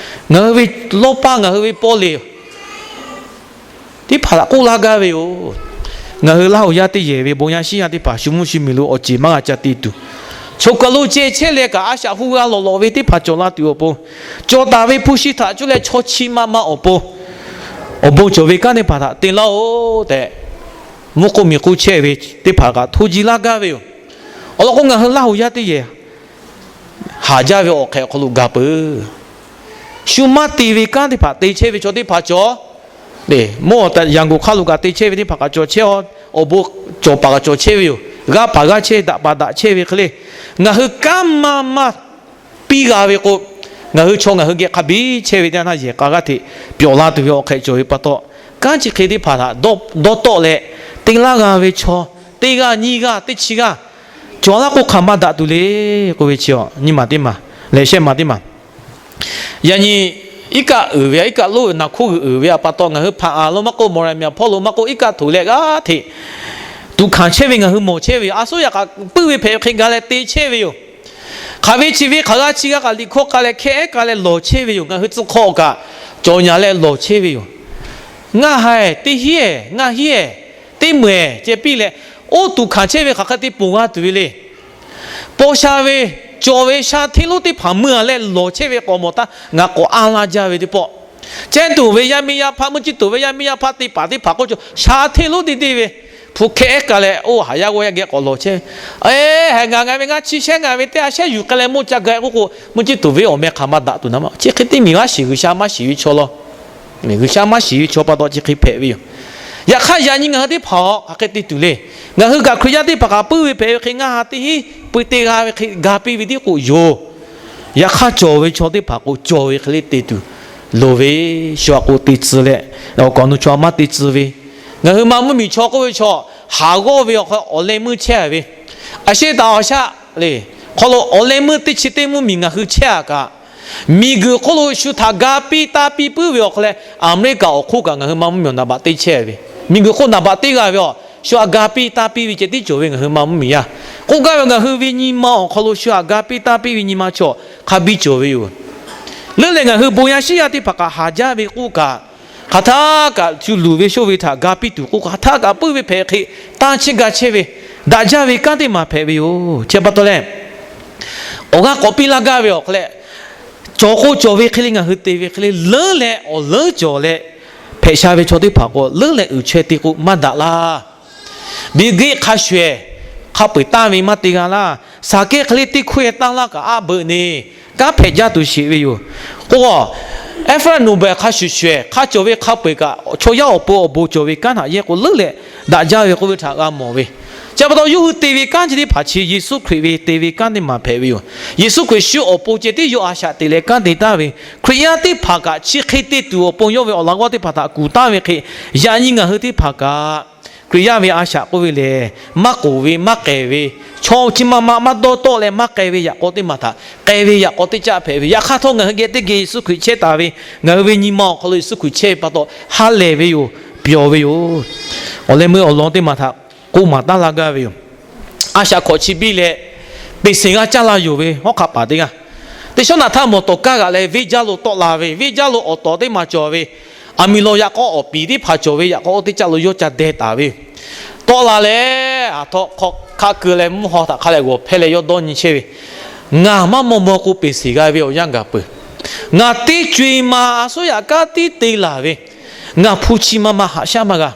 ngaˬ hui ve lawˇ paˇ ngaˬ hui ve paw le teˇ hpaˍ htaꞈ k'oˆ laˇ gaˇ ve yoˬ. Ngaˬ hui Laˇ huˍ yaˇ teˇ yehˬ ve bon yaˇ shinˉ yaˇ teˇ hpaˍ shu mvuhˇ shu miˬ lo awˬ ceˬ maˇ g'a ca te tuˬ, choˬ kaˬ lo ceh chehˇ leh kaꞈ a shaꞈ hu g'a lawˬ lawꞈ ve teˇ hpaˍ cawˬ la tuˬ awˬ pon, cawˬ taˍ ve hpu shi htaꞈ cuˇ leh chaw chi ma ma awˬ pon, awˬ bon cawˬ ve kanˉ teˇ hpaˍ htaꞈ te laˇ-oˬ tehꞈ, mvuhˇ k'oˆ miˬ k'oˆ chehˇ ve teˇ hpaˍ kaꞈ hto ji laˇ gaˇ ve yoˬ. Awˬ lawn k'o, ngaˬ hui Laˇ huˍ yaˇ teˇ yehˬ haˍ jaˇ ve awˬ hk'ehꞈ awˬ hk'aw lo ga peuˬ. Shu maˇ te ve kanˉ teˇ hpaˍ te chehˇ ve chaw teˇ hpaˍ cawˬ. Mvuhˇ yaꞈ g'oˍ hk'aˇ lo kaꞈ te chehˇ ve teˇ hpaˍ kaꞈ cawˬ chehˇ-a. Awˬ bon cawˬ paˍ kaꞈ cawˬ chehˇ ve yoˬ. G'a paˍ g'a chehˇ, daꞈ paˍ daꞈ chehˇ ve hk'e le, ngaˬ hui kanˉ maˇ maˇ piˇ g'a ve k'o, ngaˬ hui chaw ngaˬ hui geh hk'a biˇ chehˇ ve teˇ yanˇ yehˬ k'a g'aˇ hteꞈ pyawˬ la tuˬ ve awˬ hk'ehꞈ cawˬ ve pa taw, kanˉ chi hk'e teˇ hpaˍ htaꞈ dawˇ tawˆ leh te laˇ g'a ve chaw, teˇ g'aˇ nyiˇ g'aˇ teˇ chi g'aˇ cawˬ laˇ k'o, hk'aˬ ma daꞈ tuˬ le k'oˆ ve chi, nyiˇ maˬ teˇ maˬ leh shehˆ maˬ teˇ maˬ. Yaꞈ nyi iˉ kaˆ uiˍ ve, iˉ kaˆ lonˉ naˬ hkoˇ g'uiˬ uiˍ ve pa taw, ngaˬ hui hpaˍ a lo maˇ k'oˆ, mawˬ ra miˬ hpaw lo maˇ k'oˆ, iˉ kaˆ htoꞈ leh g'aˇ hteꞈ tuꞈ hkanˍ chehˇ ve ngaˬ hui mawˬ chehˇ ve yoˬ. A suˉ yaꞈ k'aꞈ puiˉ ve hpehꞈ ve hk'e ga leh te chehˇ ve yoˬ. Hk'aˬ ve chi ve hk'aˬ g'aˇ chi g'aˇ kaꞈ liꞈ hkawˇ k'ai leh hkehˉ ehˉ k'ai leh lawˬ chehˇ ve yoˬ. Ngaˬ hui tcuh hk'aw kaꞈ cawˬ nyaˬ leh lawˬ chehˇ ve yoˬ. Ngaˬ haiˬ teˇ hinˉ-ehˍ, ngaˬ hinˉ-ehˍ, teˇ meuˬ-ehˍ ceh piˇ leh, oˇ tuꞈ hkanˍ chehˇ ve hk'aˬ hk'e te ponˬ g'a tuˬ ve le. Paw sha ve, cawˬ ve sha hteˇ lonˉ teˇ hpaˍ meuˇ a leh lawˬ chehˇ ve k'awꞈ mawˬ htaˇ, ngaˬ k'awꞈ anˇ laˇ jaˇ ve teˇ pawˆ. Chehˇ tuˬ ve yaˇ miˇ yaˇ hpaˇ, meuˇ chi tuˬ ve yaˇ miˇ yaˇ hpaˇ teˇ hpaˍ teˇ hpaˍ k'oˆ cawˬ, sha hteˇ lonˉ teˇ deˇ ve hpu hkehˉ ehˉ k'ai leh, oˇ haˍ yaˇ g'awˇ yaˇ geh k'awꞈ lawˬ chehˇ ve. Eˬ, haiˬ ngaˬ ngaˬ ve ngaˇ chi shehˉ ngaˬ ve teˇ ha shehˉ yuˬ k'ai leh mawˇ ca ga-e k'oˆ k'o, meuˇ chi tuˬ ve awˬ meh hk'aˬ ma daꞈ tuˬ naˉ ma. Chi hk'e teˇ miˬ g'aˇ shiˍ G'uiˬsha maˇ shiˍ ve chaw law. G'uiˬsha maˇ shiˍ ve chaw pa taw chi hk'e hpehꞈ ve yoˬ. Yaꞈ hk'aˇ, yaꞈ nyi ngaˬ hui teˇ hpaˍ hk'aˬ hk'e te tuˬ le. Ngaˬ hui kaꞈ Hkriꞈ yaˇ teˇ hpaˍ kaꞈ puiˉ ve hpehꞈ ve hk'e, ngaˇ ha teˇ hinˉ pui te g'a ve hk'e ga piˇ ve tiˉ k'o yoˬ. Yaꞈ hk'aˇ, cawˬ ve chaw teˇ hpaˍ k'o cawˬ ve hk'e le te tuˬ loˍ ve, shu aꞈ k'o te tcuh leh, awˬ kaˍ awˬ nu chaw maˇ te tcuh ve, ngaˬ hui ma mvuhˇmiˬ chaw k'oˆ ve chaw, haˍ g'awˇ ve awˬ hk'aw awˬ leh meuˇ chehˇ ve, aˬ shehˆ taˍ awˬ shaˆ le, hk'aw lo awˬ leh meuˇ teˇ chi teˇ mvuhˇmiˬ ngaˬ hui chehˇ-a kaꞈ, miˬguiˬ hk'oˆ lo shu htaꞈ ga piˇ taˇ piˇ puiˉ ve awˬ hk'aw leh, Aˍmeˍriˆkaˍ awˬ hk'oˆ kaꞈ ngaˬ hui ma mvuhˇmiˬ awˬ naˍ baꞈ teˇ chehˇ ve, miˬguiˬ hk'oˆ naˍ baꞈ teˇ g'a ve aˬ. shu htaꞈ ga piˇ taˇ piˇ ve ceh tiˉ cawˬ ve ngaˬ hui ma mvuhˇmiˬ yaˇ. K'oˆ gaˇ ve, ngaˬ hui ve nyi ma awˬ hk'aw lo shu htaꞈ ga piˇ taˇ piˇ ve nyi ma chaw hk'a biˇ cawˬ ve yoˬ. Leuˉ leh ngaˬ hui bon yaˇ shiˉ yaˇ teˇ hpaˍ kaꞈ haˍ jaˇ ve k'oˆ kaꞈ, hk'aˬ htaˇ kaꞈ shu luˬ ve shoˇ ve htaꞈ ga piˇ tuˬ k'oˆ kaꞈ, hk'aˬ htaˇ kaꞈ puiˉ ve hpehꞈ hk'e, tanˇ chehˇ ga chehˇ ve, daꞈ jaˇ ve kanˉ teˇ maˬ hpehꞈ ve yoˬ. Chi pa taw leh, awˬ g'aˇ k'awꞈ piˇ laˇ gaˇ ve awˬ hk'aw leh, cawˬ k'o cawˬ ve hk'e le, ngaˬ hui te ve hk'e le, leuˉ leh awˬ leuˉ cawˬ leh hpehꞈ sha ve chaw teˇ hpaˍ k'o, leuˉ leh uiˍ chaweh te k'o maˇ daꞈ laˇ. Bill Gates hk'a shuˍ shuˍ hk'a peu-eˬ tanˇ ve maˇ te g'a laˇ. Saˍkehˇ hk'e le teˇ hkoˇ-e tanˇ laˇ kaꞈ aˉ beuꞈ ne, kanˉ hpehꞈ jaˇ tuˬ sheˍ ve yoˬ. K'o, Alfred Nobel hk'a shuˍ shuˍ hk'a cawˬ ve hk'a peu-eˬ kaꞈ, chaw yaˇ awˬ pon awˬ bon cawˬ ve kanˉ htaꞈ yehˇ k'o leuˉ leh daꞈ jaˇ ve k'oˆ ve htaꞈ g'a mawˬ ve. Chi pa taw yawˇ hui te ve kanˉ chi teˇ hpaˍ chi Yeˍsuˆ Hkriꞈ ve te ve kanˉ teˇ maˬ hpehꞈ ve yoˬ. Yeˍsuˆ Hkriꞈ shu awˬ pon ceh tiˉ yawˇ a shaꞈ teꞈ leh kanˉ te taˍ ve, Hkriꞈ yaˇ teˇ hpaˍ kaꞈ chi hk'e te tuˬ awˬ pon yawˇ ve awˬ laꞈ g'awˇ teˇ hpaˍ htaꞈ kuˬ taˍ ve hk'e, yaꞈ nyi ngaˬ hui teˇ hpaˍ kaꞈ Hkriꞈ yaˇ ve a shaꞈ k'oˆ ve lehˬ, maˇ k'oˍ ve, maˇ k'ehˬ ve, chaw chi ma ma maˇ dawˇ tawˆ leh maˇ k'ai ve yaꞈ k'aw teˇ maˬ htaꞈ k'ai ve yaꞈ k'aw teˇ caˆ hpehꞈ ve. Yaꞈ hk'aˇ htawˇ ngaˬ hui geh teˇ geh Yeˍsuˆ Hkriꞈ chehˇ taˍ ve, ngaˬ hui ve nyi ma awˬ hk'aw lo Yeˍsuˆ Hkriꞈ chehˇ ve pa taw ha lehˬ ve yoˬ, pyawˬ ve yoˬ. Awˬ leh meuˇ awˬ lawn teˇ maˬ htaꞈ k'oˆ maˍ taˉ laˇ gaˇ ve yoˬ. A shaꞈ hkawꞈ chi biˇ leh, peˍ seˍ g'aˇ caˇ la yonˍ ve hawˉ hk'aˆ paˍ teˇ g'aˇ, teˇ shawˉ naꞈ htaˇ mawˬ tawˍ kaˇ g'aꞈ leh venˇ jaˇ lo tawˆ la ve, venˇ jaˇ lo awˬ tawˍ teˇ maˬ cawˬ ve, aˬ miˍ lawˬ yaꞈ k'aw awˬ piˍ teˇ hpaˍ cawˬ ve yaꞈ k'aw teˇ caˆ lo yawˇ ca deh taˍ ve yoˬ. Tawˆ la leh, aˬ htaw hk'aw hk'aˆ keu leh mvuhˇ haw htaꞈ hk'a leh g'awˬ hpehˇ leh yawˇ dawˇ nyi chehˇ ve, Ngaˬ maˇ maw maw k'o peˍ seˍ g'a ve awˬ yanˇ gaˬ peuˬ. Ngaˬ teˇ co-e ma a suˉ yaꞈ kanˉ tiˉ te laˬ ve, ngaˬ hpu chi ma ma haꞈ shaˉ maˇ g'a.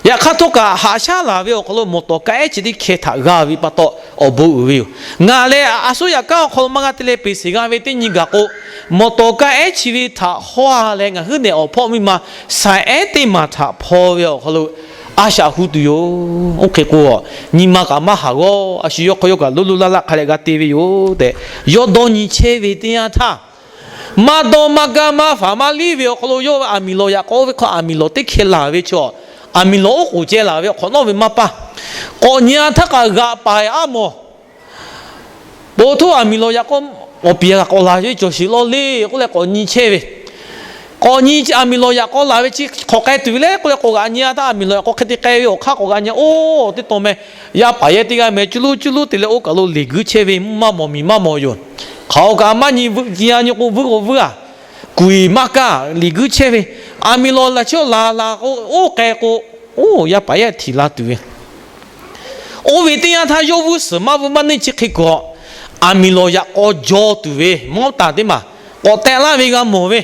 Yaꞈ hk'aˇ htawˇ kaꞈ haꞈ shaˉ laˬ ve awˬ hk'aw lo mawˬ tawˍ kaˇ ehˉ chi teˇ hkeh htaꞈ g'a ve pa taw awˬ bon uiˍ ve yoˬ. Ngaˬ leh a suˉ yaꞈ kanˉ awˬ hk'aw lo maˇ g'a te leh peˍ seˍ g'a ve teˇ nyi gaˬ k'o, mawˬ tawˍ kaˇ ehˉ chi ve htaꞈ hawˇ-a leh ngaˬ huiˉ nehˬ awˬ hpawˇ miˇ ma saiˍ ehˉ teˇ maˬ htaꞈ hpaw ve awˬ hk'aw lo a shaꞈ hu tuˬ yoˬ. Oˇ hk'e k'o, nyi ma kaꞈ maˇ haˍ g'awˇ, a shu yawˇ hk'aw yawˇ kaꞈ loˇ loˇ laˇ laˇ hk'a leh g'a te ve yoˬ tehꞈ, yawˇ dawˇ nyi chehˇ ve teˇ yanˇ htaˇ, maˇ dawˇ maˇ gaˇ maˇ faˍ maˇ liˇ ve awˬ hk'aw lo yawˇ ve aˬ miˍ lawˬ yaꞈ k'aw oˇ ve hk'aw aˬ miˍ lawˬ teˇ hkeh laˬ ve chaw, aˬ miˍ lawˬ oˉ k'oˍ ceh laˬ ve awˬ hk'awꞈ nawˉ ve maˇ paˇ, k'awꞈ nyi-a htaˇ kaꞈ g'aꞈ paˍ-e aˉ mawˬ. Bon htoˇ aˬ miˍ lawˬ yaꞈ k'aw awˬ piˍ-a kaꞈ k'awꞈ laˬ ve cawˬ sheˍ law le k'oˆ leh k'awꞈ nyi chehˇ ve. K'awꞈ nyi aˬ miˍ lawˬ yaꞈ k'aw laˬ ve chi hk'awꞈ k'ai tuˬ ve le k'oˆ leh k'awꞈ g'aꞈ nyi-a htaˇ, aˬ miˍ lawˬ yaꞈ k'aw hk'e te k'ai ve awˬ hk'aˇ k'awꞈ g'aꞈ nyi-a, oˇ teˇ tawn meh, yaˇ paˍ yaˇ teˇ g'aˇ meh cuˇ luˉ cuˇ luˉ te leh oˇ kaˬ lo liꞈ guiˇ chehˇ ve, mvuhˇ maˇ mawˬ miˬ maˇ mawˬ yoˬ. Hk'aˬ oˬ kaꞈ maˇ nyi, nyi-a nyi k'o vuiˇ k'o vuiˇ-a, kuˬ-eˬ maˇ kaˇ liꞈ guiˇ chehˇ ve, aˬ miˍ lawˬ laˬ chi laˬ laˬ k'o, oˇ k'ai k'o, oˇ yaˇ paˍ yaˇ htiꞈ la tuˬ ve. Oˇ ve teˇ yanˇ htaˇ yawˇ vuiˇ suhˍ maˇ vuiˇ maˇ neˇ chi hk'e k'o, aˬ miˍ lawˬ yaꞈ k'aw jaw tuˬ ve mawˇ taˍ teˇ maˬ k'awꞈ teh laˇ ve g'a mawˬ ve.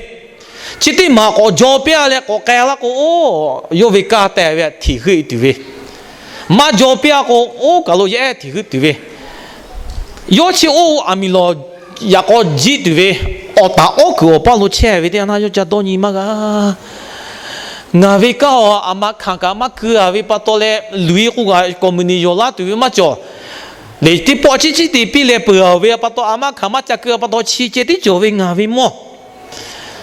Chi teˇ maˬ k'awꞈ jaw piˇ-a leh k'awꞈ k'ai laˇ k'o, oˇ yawˇ ve kaˇ teh ve hteꞈ heuˆ tuˬ ve, maˇ jaw piˇ-a k'o, oˇ kaˬ lo yaˇ ehˉ hteꞈ heuˆ tuˬ ve, yawˇ chi oˇ aˬ miˍ lawˬ yaꞈ k'aw jiˆ tuˬ ve, awˬ taˍ awˉ kuiˬ awˬ paˇ lo chehˇ ve teˇ yanˇ htaˇ yawˇ ca dawˇ nyi maˇ g'a. Ngaˬ ve kaˇ-a, aˬ ma hkanˍ kaꞈ maˇ keu-a ve pa taw leh, luˬ-e k'o g'a kawˍ muiˬ niˬ yawˬ laˇ tuˬ ve maˇ cawˬ. Lehˬ teˇ pawˆ ciˉ ciˉ te piˇ leh peuˬ-a ve pa taw, aˬ ma hkanˍ maˇ ca keu-a pa taw, chi ceh tiˉ cawˬ ve ngaˬ ve mawˇ.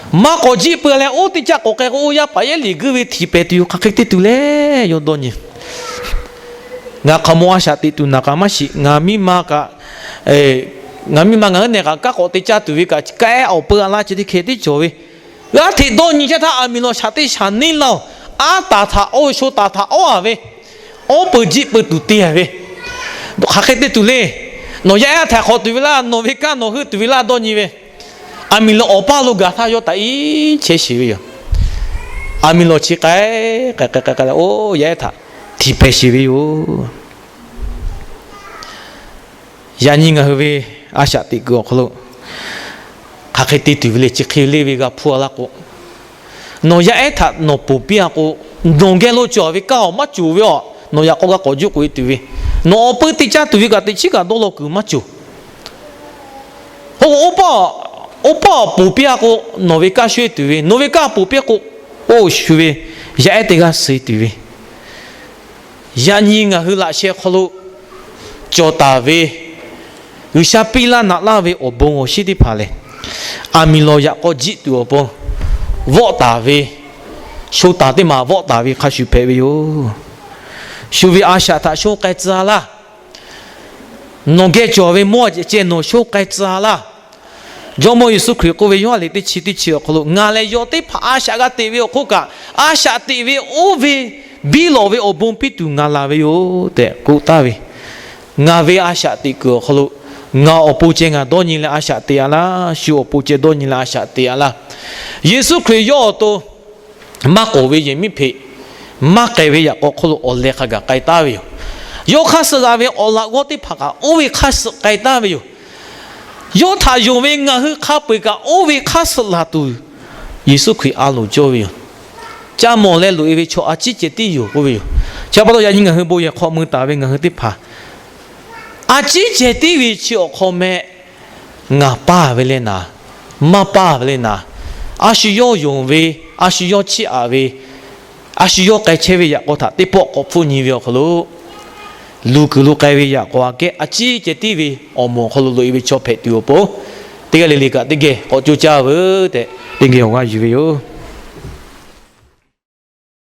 Maˇ k'awꞈ jiˆ peuˬ leh, oˇ teˇ caˆ k'awꞈ k'ai k'o, oˇ yaˇ paˍ yaˇ liꞈ guiˇ ve htiꞈ pehˍ tuˬ yoˬ. Hk'aˬ hk'e te tuˬ le, yawˇ dawˇ nyi. Ngaˬ hk'aˬ mawˬ a shaꞈ teꞈ tuˬ naˬ kaꞈ maˇ shiˍ. Ngaˬ miˇ ma kaꞈ, ngaˬ miˇ ma ngaˬ huiˉ nehˬ kaꞈ kanˉ k'awꞈ te caˇ tuˬ ve kaꞈ, kanˉ ehˉ awˬ peu-a laˇ ceh teˇ hkeh tiˉ cawˬ ve, g'aˇ hteꞈ dawˇ nyi chehˇ htaˇ, aˬ miˍ lawˬ shaˍ teˇ shaˍ neˇ laˇ-oˬ. Aˉ taˍ htaꞈ oˇ ve sho taˍ htaꞈ oˉ-a ve, oˇ peuˬ jiˆ peuˬ tuˬ te-a ve, hk'aˬ hk'e te tuˬ le. Nawˬ yaˇ ehˉ htaiˍ hk'awꞈ tuˬ ve laˇ, nawˬ ve kanˉ nawˬ heuˆ tuˬ ve laˇ dawˇ nyi ve, aˬ miˍ lawˬ awˬ paˇ lo gaˬ htaˇ yawˇ taꞈ iˉ chehˇ shiˍ ve yoˬ. Aˬ miˍ lawˬ chi k'ai k'ai k'ai k'ai leh, oˇ yaˇ ehˉ htaꞈ htiꞈ pehˍ shiˍ ve yoˬ. Yaꞈ nyi ngaˬ hui ve a shaꞈ teꞈ kuiˬ awˬ hk'aw lo hk'aˬ hk'e te tuˬ ve le. Chi hk'e le ve g'a hpuˇ-a laˇ k'o, nawˬ yaˇ ehˉ htaꞈ nawˬ ponˬ piˇ-a k'o, nawˬ geh lo cawˬ ve kanˉ awˬ maˇ cawˬ ve awˬ, nawˬ yaꞈ k'aw g'a k'awꞈ juˇ k'oꞈ-e tuˬ ve, nawˬ awˬ peu te caˇ tuˬ ve kaꞈ teꞈ chiˉ kaꞈ dawˇ law kuiˬ maˇ cawˬ. Oˇ, oˇ paˆ awˬ ponˬ piˇ-a k'o, nawˬ ve kaˇ sho-e tuˬ ve, nawˬ ve kaˇ ponˬ piˇ k'o, oˇ shu ve yaˇ ehˉ teˇ g'aˇ suh-e tuˬ ve, yaꞈ nyi ngaˬ hui laꞈ sheh hk'aw lo cawˬ taˍ ve G'uiˬsha piˇ laˇ naꞈ laˇ ve awˬ bon awˬ shinˉ teˇ hpaˍ lehˬ, aˬ miˍ lawˬ yaꞈ k'aw jiˆ tuˬ awˬ pon vawˆ taˍ ve, sho taˍ teˇ maˬ vawˆ taˍ ve hk'a shuˍ hpehꞈ ve yoˬ. Shu ve a shaꞈ htaꞈ shonˇ k'ai tcuh-a laˇ. Nawˬ geh cawˬ ve mawˇ ceh nawˬ shonˇ k'ai tcuh-a laˇ. Jawˇmawˇ Yeˍsuˆ Hkriꞈ k'oˆ ve, Yoˇhanˬ liꞈ teˇ chi teˇ chi awˬ hk'aw lo, Ngaˬ lehˬ yawˇ teˇ hpaˍ a shaꞈ g'a teꞈ ve awˬ hk'oˆ kaꞈ, a shaꞈ teꞈ ve oˇ ve Biˇ lawꞈ ve awˬ bon piˇ tuˬ ngaˬ laˬ ve yoˬ tehꞈ k'oˆ taˍ ve. Ngaˬ ve a shaꞈ teꞈ kuiˬ awˬ hk'aw lo, ngaˬ awˬ pon ceh ngaˬ dawˇ nyi leh a shaꞈ teꞈ a laˇ, shu awˬ pon ceh dawˇ nyi leh a shaꞈ teꞈ a laˇ. Yeˍsuˆ Hkriꞈ yawˇ awˬ to maˇ k'oˍ ve yehˬ miˉ hpeꞈ, maˇ k'ai ve yaꞈ k'aw hk'oˆ lo awˬ leh hk'a gaˬ k'ai taˍ ve yoˬ. Yawˇ hk'aˇ suh g'a ve awˬ laꞈ g'awˇ teˇ hpaˍ kaꞈ oˇ ve hk'aˇ suh k'ai taˍ ve yoˬ. Yawˇ htaꞈ yonˍ ve ngaˬ hui hk'a peu-eˬ kaꞈ oˇ ve hk'aˇ suh laˬ tuˬ, Yeˍsuˆ Hkriꞈ a loˍ cawˇ ve yoˬ. Ca mawˬ leh loꞈ-e ve chaw a ciˉ ceh tiˉ yoˬ k'oˆ ve yoˬ. Chi pa taw yaꞈ nyi ngaˬ hui bon yehˬ hk'aw mui taˍ ve ngaˬ hui teˇ hpaˍ, a ciˉ ceh tiˉ ve chi awˬ hk'aw meh, ngaˬ paˇ ve leh naˍ, maˇ paˇ ve leh naˍ, a shu yawˇ yonˍ ve, a shu yawˇ chiˇ aꞈ ve, a shu yawˇ k'ai chehˇ ve yaꞈ k'aw htaꞈ teˇ pawˆ k'awꞈ hpfuhˆ nyi ve awˬ hk'aw lo, luˬ kuiˬ lo k'ai ve yaꞈ k'aw aꞈ kehˉ a ciˉ ceh tiˉ ve awˬ moˍ awˬ hk'aw lo loꞈ-e ve chaw hpehꞈ tuˬ awˬ pon, teˇ g'aˇ le le kaꞈ teˇ geh k'awꞈ co caˇ veuˬ tehꞈ teˇ geh awˬ g'aˇ yuˬ ve yoˬ.